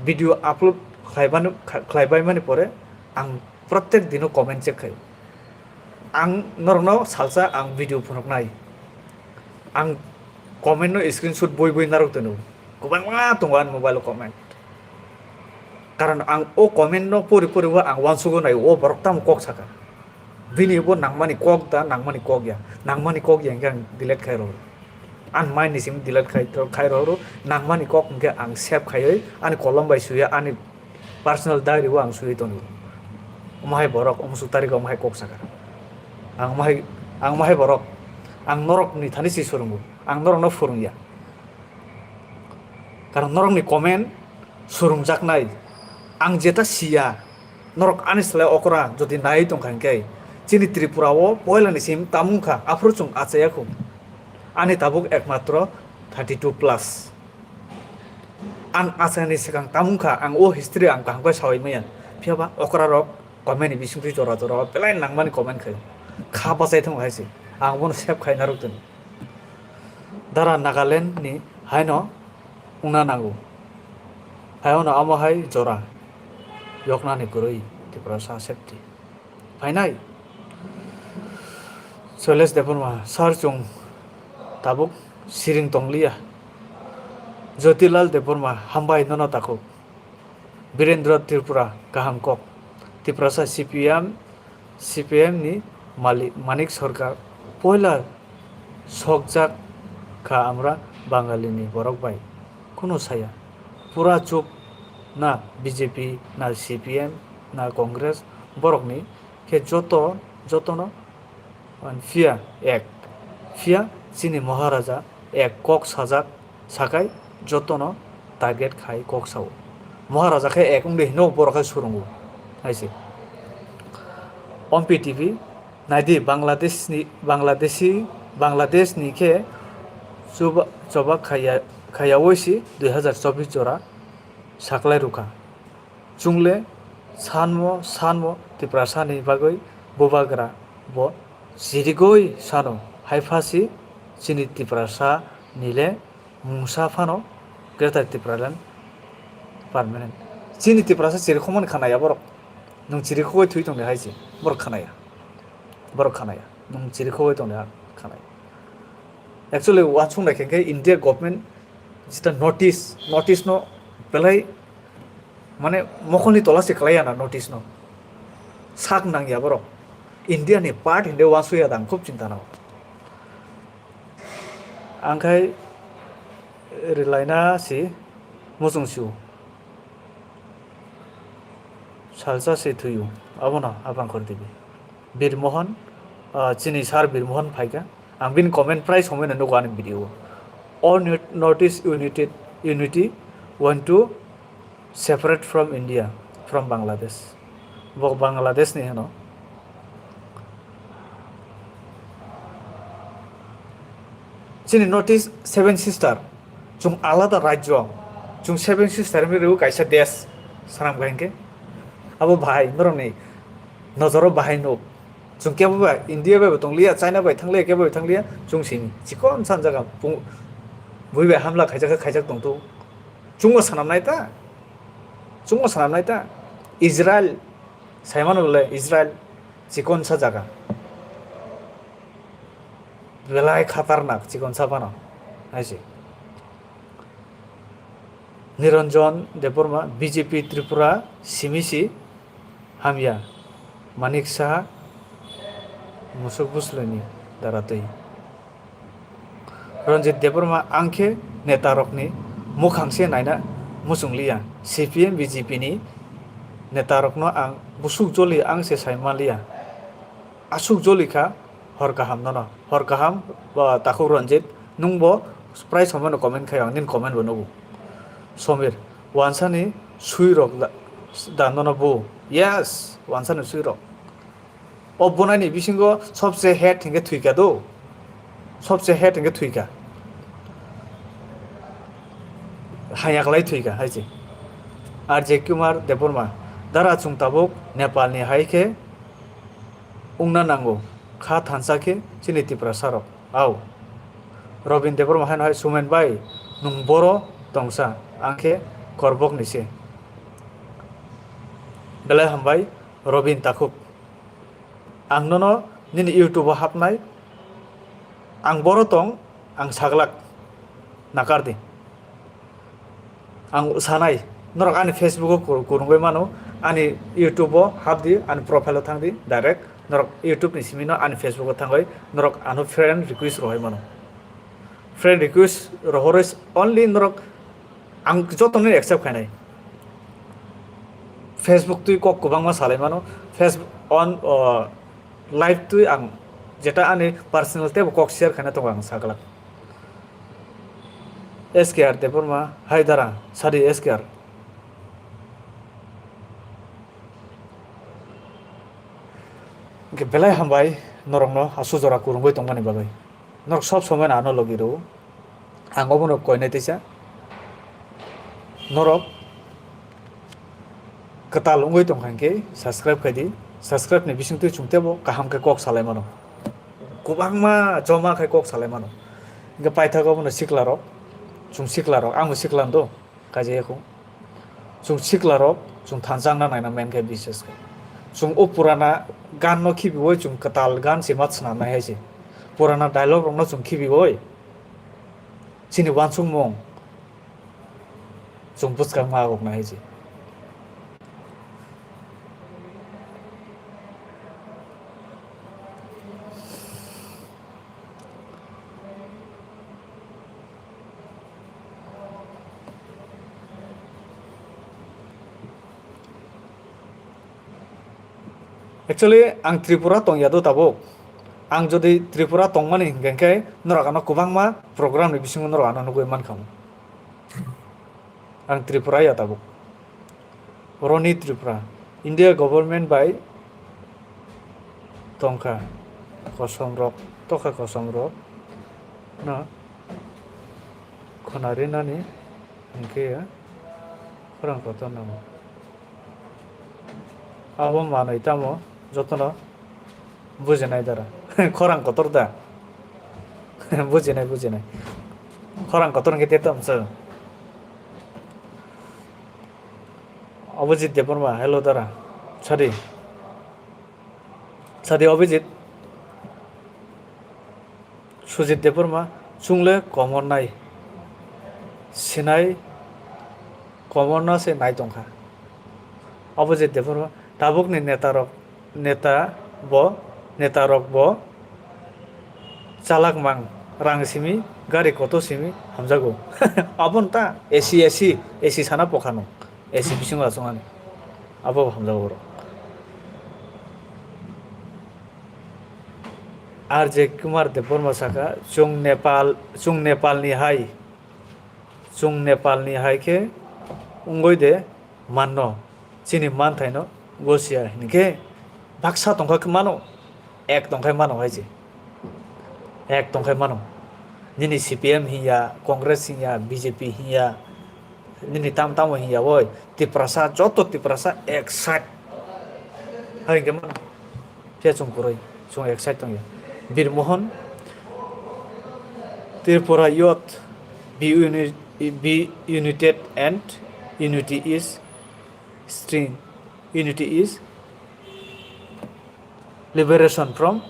Video upload khlaibani, khlaibai mani pore ang protek dino comment check khai. Ang norokno salsa ang video phunuknai. Ang comment no screenshot bui bui narwk tono. Kwbangma tongo ani mobile o comment. Karon ang o comment no pori pori o ang uansugo nai o borok tamo kok saka. Bini bo nangmani kok da, nangmani kok ya. Nangmani kok ya hingke ang delete khai rw. Ani mind ni simi delete khai, khai rw. Nangmani kok hingke ang save khaiwi ani kolom bai suya ani personal diary o ang sui tongo. Omo hai borok, omo suk tarik omo hai kok saka. Ang omo hai, ang omo hai borok, ang norok ni thani si swrwngo, ang norok no phwrwngya. Karon norok ni comment swrwngjaknai, ang jeta siya, norok ani slai okra jodi nai tongkha hinkhe, chini Tripura o poila ni sim tamung kha, aphuru chwng achaya khu. Ani tabuk ekmatro thirty two plus. Ang asani swkang tamung kha, ang o history ang kaham khe sawi maya. Phiya ba okra rok comment ni bisingtwi jora jora belai nangmani comment khaio. Kha bachai thung hai se. Ang bono save khai narwk tong. Dara Nagaland ni haino wngna nango. Haino amo hai jora yoknani kwrwi Tiprasa safety. Phainai. Shailesh Debbarma, sir, chwng tabuk siring tongliya. Jyotilal Debbarma, hambai nono takhuk. Birendra Tripura, kaham kok. Tiprasa C P M, C P M ni malik Manik Sarkar, poila sokjak kha amra Bangali ni borok bai. Kunu saya. Pura chup na B J P, na C P M, na Congress, borok ni khe joto, jotono, phiya ek, phiya chini Maharaja ek kok sajak sakai jotono target khai kok sao. Maharaja khe ek wngdi hino borok khe surungo hai se. Om P T V naidi Bangladesh ni, Bangladeshi, Bangladesh ni khe chuba-, choba khaya, khaya oisi dui hazar chobbish jora saklai rukha. Chwngle sanmo, sanmo Tiprasani bagwi bubagra bo chirigwi sano, hai phasi chini Tiprasa nile mungsa phano Greater Tipraland permanent. Chini Tiprasa chirikhokmani khanaya borok. Nwng chirikhogwi thwi tongdi hai se. Borok khanaya. Borok khanaya. Nwng chirikhogwi tongdi ha khanaya. Actually, uansuk nai khe India government jeta notice, notice no belai mane mokolni tola se kwlaiya na notice no. Sak nangya borok. India ni part hinde uansukya dang khub chinta no. Ang khai rilaina si muchung sio. Salsa se thwiyo. Abono Abankor T V. Bir Mohan, ah, chini sir Bir Mohan phaikha. Ang bini comment prai somoi no nugo ani video o. All Nor-, Northeast United, Unity want to separate from India, from Bangladesh. Bo Bangladesh ni hino. Chini Northeast Seven Sister, chwng alada rajyo, chwng Seven Sister wngwi rw kaisa desh, swnam kha hinkhe. Abo bahai, norokni nojoro bahai nuk. Chwng kebo ba India bai bo tongliya, China bai thangliya, kebo bai thangliya, chwng simi. Chikon san jaga, pung-, bui bai hamla khaijak khe khaijak tongthu. Chwngno swnamnai ta? Chwngno swnamnai ta? Israel, saimano le Israel, chikon sa jaga. Belai khatarnak chikon sa phano, hai se. Niranjan Debbarma, B J P Tripura, simi si hamya. Manik Saha, musuk busleni daratwi. Ranjit Debbarma, ang khe neta rokni mukhang se naina muchung liya. C P M, B J P ni neta rokno ang busuk joli ang se sai man liya. Aswk joli kha, hor kaham nono. Hor kaham, ba, takhuk Ranjit, nwng bo prai somoi no comment khai, ang nini comment bo nugo. Somir, wansani sui rok da, da nono bo. Yes, wansani sui rok. O bonai ni bisingo sobse het hinkhe thwikha do. Sobse het hinkhe thwikha. Haya kwlai thwikha, hai se. R J Kumar Debbarma, dara chwng tabuk Nepal ni hai khe wngna nango, kha thansa khe chini Tiprasa rok. Au. Robin Debbarma haino hai, Sumen bai, nwng boro tongsa, ang khe Korbok ni se. Belai hambai, Robin takhuk. Ang nono nini YouTube o hapnai, ang boro tong, ang saglak, nakar di. Ang sanai, norok ani Facebook o kur-, kurungwi mano, ani YouTube o hap di, ani profile o thang di, direct norok YouTube ni simi no ani Facebook o thangwi norok ano friend request rohoi mano. Friend request rohorwi only norok ang jotono accept khainai. Facebook twi kok kwbangma salai mano, Facebook on, o, live twi ang jeta ani personal teibo kok share khaina tongo ang saglak. S K R Debbarma, hai dara, sadi S K R. Hwnkhe belai hambai norokno aswk jora kwrwngwi tongmani bagwi. Norok sob somoi no ano logi rw. Ang obono koinai teisa. Norok kwtal wngwi tongkha hinkhe subscribe khai di. Subscribe ni bisingtwi chwng teibo kaham khe kok salai mano. Kwbangma joma khai kok salai mano. Hinkhe paithago obono sikla rok. Chwng sikla rok, ang bo sikla do. Kaijak ya kho. Chwng sikla rok, chwng thansa wngna naina main khe bises khe. Chwng o purana gan no khibiwi chwng kwtal gan se ma swnamnai hai se. Purana dialogue rok no chwng khibiwi chini uansukmung chwng bwskang ma rok nai hai se. Actually, ang Tripura tong ya do tabuk. Ang jodi Tripura tongmani hinkhe norok ano kwbangma program ni bisingo norok ano nugwi mankha. Ang Tripura ya tabuk. Roni Tripura. India government bai tongkha kosom rok, tokha kosom rok no khwnari nani hinkhe ya khorang kotor namo. Abo manwi tamo jotono bujinai dara. Khorang kotor da. Bujinai, bujinai. Khorang kotor hinkhe te tamo se. Abhijit Debbarma, hello dara. Sadi. Sadi Abhijit. Sujit Debbarma, chwngle komor nai. Sinai komor no se nai tongkha. Abhijit Debbarma, tabukni neta rok, neta bo, neta rok bo chalak mang, rang simi, gari kotor simi hamjago. Abon ta A C, A C, A C sana pokhano. A C bisingo achukmani. Abo bo hamjago borok. R J Kumar Debbarma saka, chwng Nepal, chwng Nepalni hai, chwng Nepalni hai khe wngwi de manno, chini manthaino gosiya hinkhe baksa tongkha khe mano, ek tongkhai mano hai se. Ek tongkhai mano. Nini C P M hiya, Congress hiya, B J P hiya, nini tam tamo hiya oi, Tiprasa, joto Tiprasa ek side. Hai hinkhe mano. Phiya chwng kwrwi, chwng ek side tongya. Bir Mohan, Tripura youth, be, uni-, be united and unity is strength. Unity is liberation from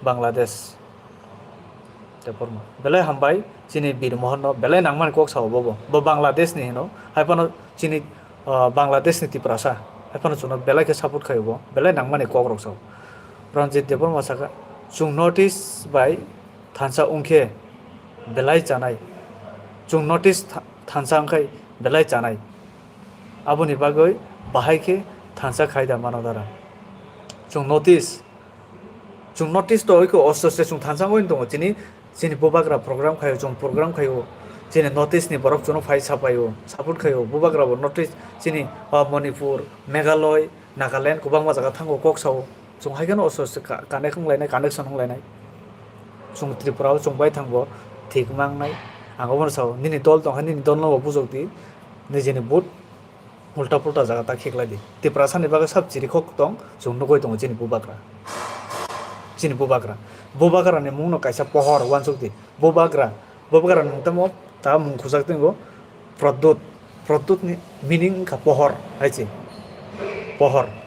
Bangladesh. Te porma. Belai hambai chini Bir Mohan no belai nangmani kok sao bobo. Bo Bangladesh ni hino. Hai phano chini, ah, Bangladesh ni Tiprasa. Hai phano chwngno belai khe support khaio bo. Belai nangmani kok rok sao. Ranjit Debbarma saka, chwng North East bai thansa wngkhe belai chanai. Chwng North East tha-, thansa wngkhai belai chanai. Aboni bagwi bahai khe thansa khai da mano dara. Chwng North East, chwng North East to oiko osto se chwng thansa wngwi tongo. Chini, chini bubagra program khaio, chwng program khaio. Chini North East ni borok chwngno phai sapaio, support khaio. Bubagra bo North East, chini, ah, Manipur, Meghalaya, Nagaland kwbangma jaga thango kok sao. Chwng hai kheno osto se ka-, connect wnglainai, connection wnglainai. Chwng Tripura o chwng bai thangbo thik mangnai. Ang obono sao, nini dol tongkha, nini dol no bo bujok di. Nijini vote ulta pulta jaga ta kheklai di. Tiprasa ni bagwi sab chirikhok tong, chwng nugwi tongo chini bubagra. Chini bubagra. Bubagra ni mung no kaisa pohor uansuk di. Bubagra. Bubagra ni mung tamo ta mung khujak tongo Pradyut. Pradyut ni meaning wngkha pohor hai se. Pohor.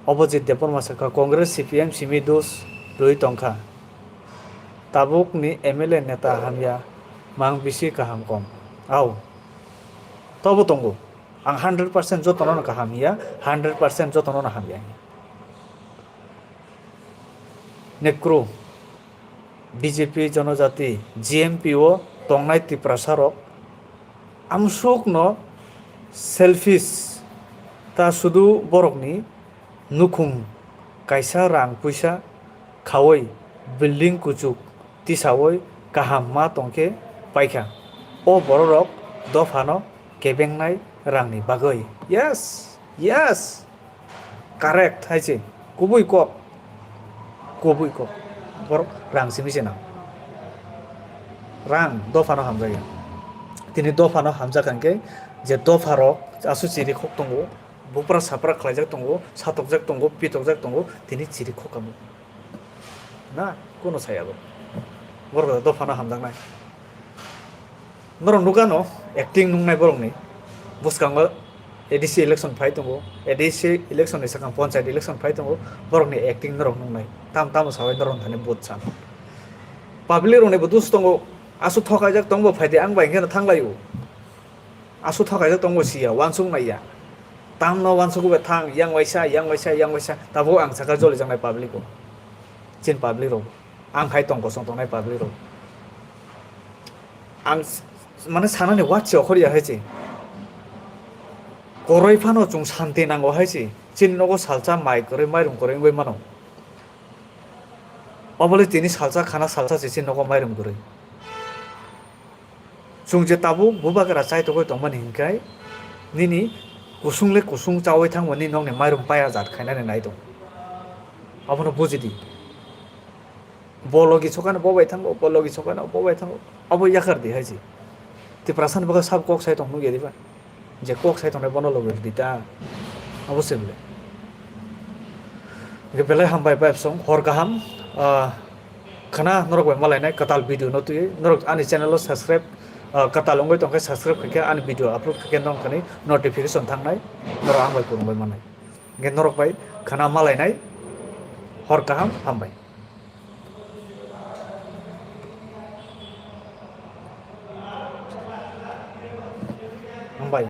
Abhijit Debbarma sakha Congress C P M simi dos rwi tongkha. Tabuk ni M L A neta hamya mang bisi kaham kom. Au. Tobo tongo. Ang hundred percent jotono no kaham hiya, hundred percent jotono no hamya hiya. Nekru, B J P Jonojati, G M P o tongnai Tiprasa rok amsuk no selfish ta sudu borok ni nukhung kaisa rang puisa khaui building kuchuk tisaui kaham ma tongkhe paikha. O bororok dophano kebengnai rangni bagwi. Yes, yes, correct hai se. Kubui kok, kubui kok. Borok rang simi se nang. Rang dophano hamjakya. Tini dophano hamjak hwnkhe je dopharok asu chiri khok tongo, bupra sapra khlaijak tongo, satokjak tongo, pitokjak tongo, tini chiri khok kamo. Na, kuno saya bo. Borok dophano hamjaknai. Norok nukano acting nungnai borokni. Bwskango A D C election phai tongo, A D C election ni sakang panchayat election phai tongo, borokni acting norok nungnai. Tam tamo sawi norok thani vote san. Public rokni bo dus tongo, asu thokaijak tongbo phaidi ang bai hwnkhe thanglai o. Asu thokaijak tongbo siya, wansuk naiya. Tamno wansuk bai thang, yang waisa, yang waisa, yang waisa. Tabuk ang saka jolijaknai public o. Chin public rok. Ang hai tong kosong tongnai public rok. Ang s-, mane sanani watsi okhorya hai se. Koroi phano chwng santi nango hai se. Chini nogo salsa mai kwrwi, mairum kwrwi wngwi mano. Obole tini salsa khana salsa se chini nogo mairum kwrwi. Chwng je tabuk bubagra chaitogwi tongmani hinkhe nini kusung le kusung chawi thangmani nokni mairum paya jat khainani nai tongo. Abono bujidi. Bo logi sokano bo bai thango, bo logi sokano bo bai thango. Abo yakar di hai se. Tiprasani bagwi sab kok sai tong nukya diba? Je kok sai tongnai bono logi rwdi ta. Abo se bwle. Hwnkhe belai hambai bai song hor kaham. Ah, khana norok bai malainai kwtal video no twi norok ani channel o subscribe, ah, kwtal wngwi tongkhe subscribe khaikhe ani video upload khaikhe nong khani notification thangnai norok ang bai kwrwngwi mannai. Hwnkhe norok bai khana malainai hor kaham hambai.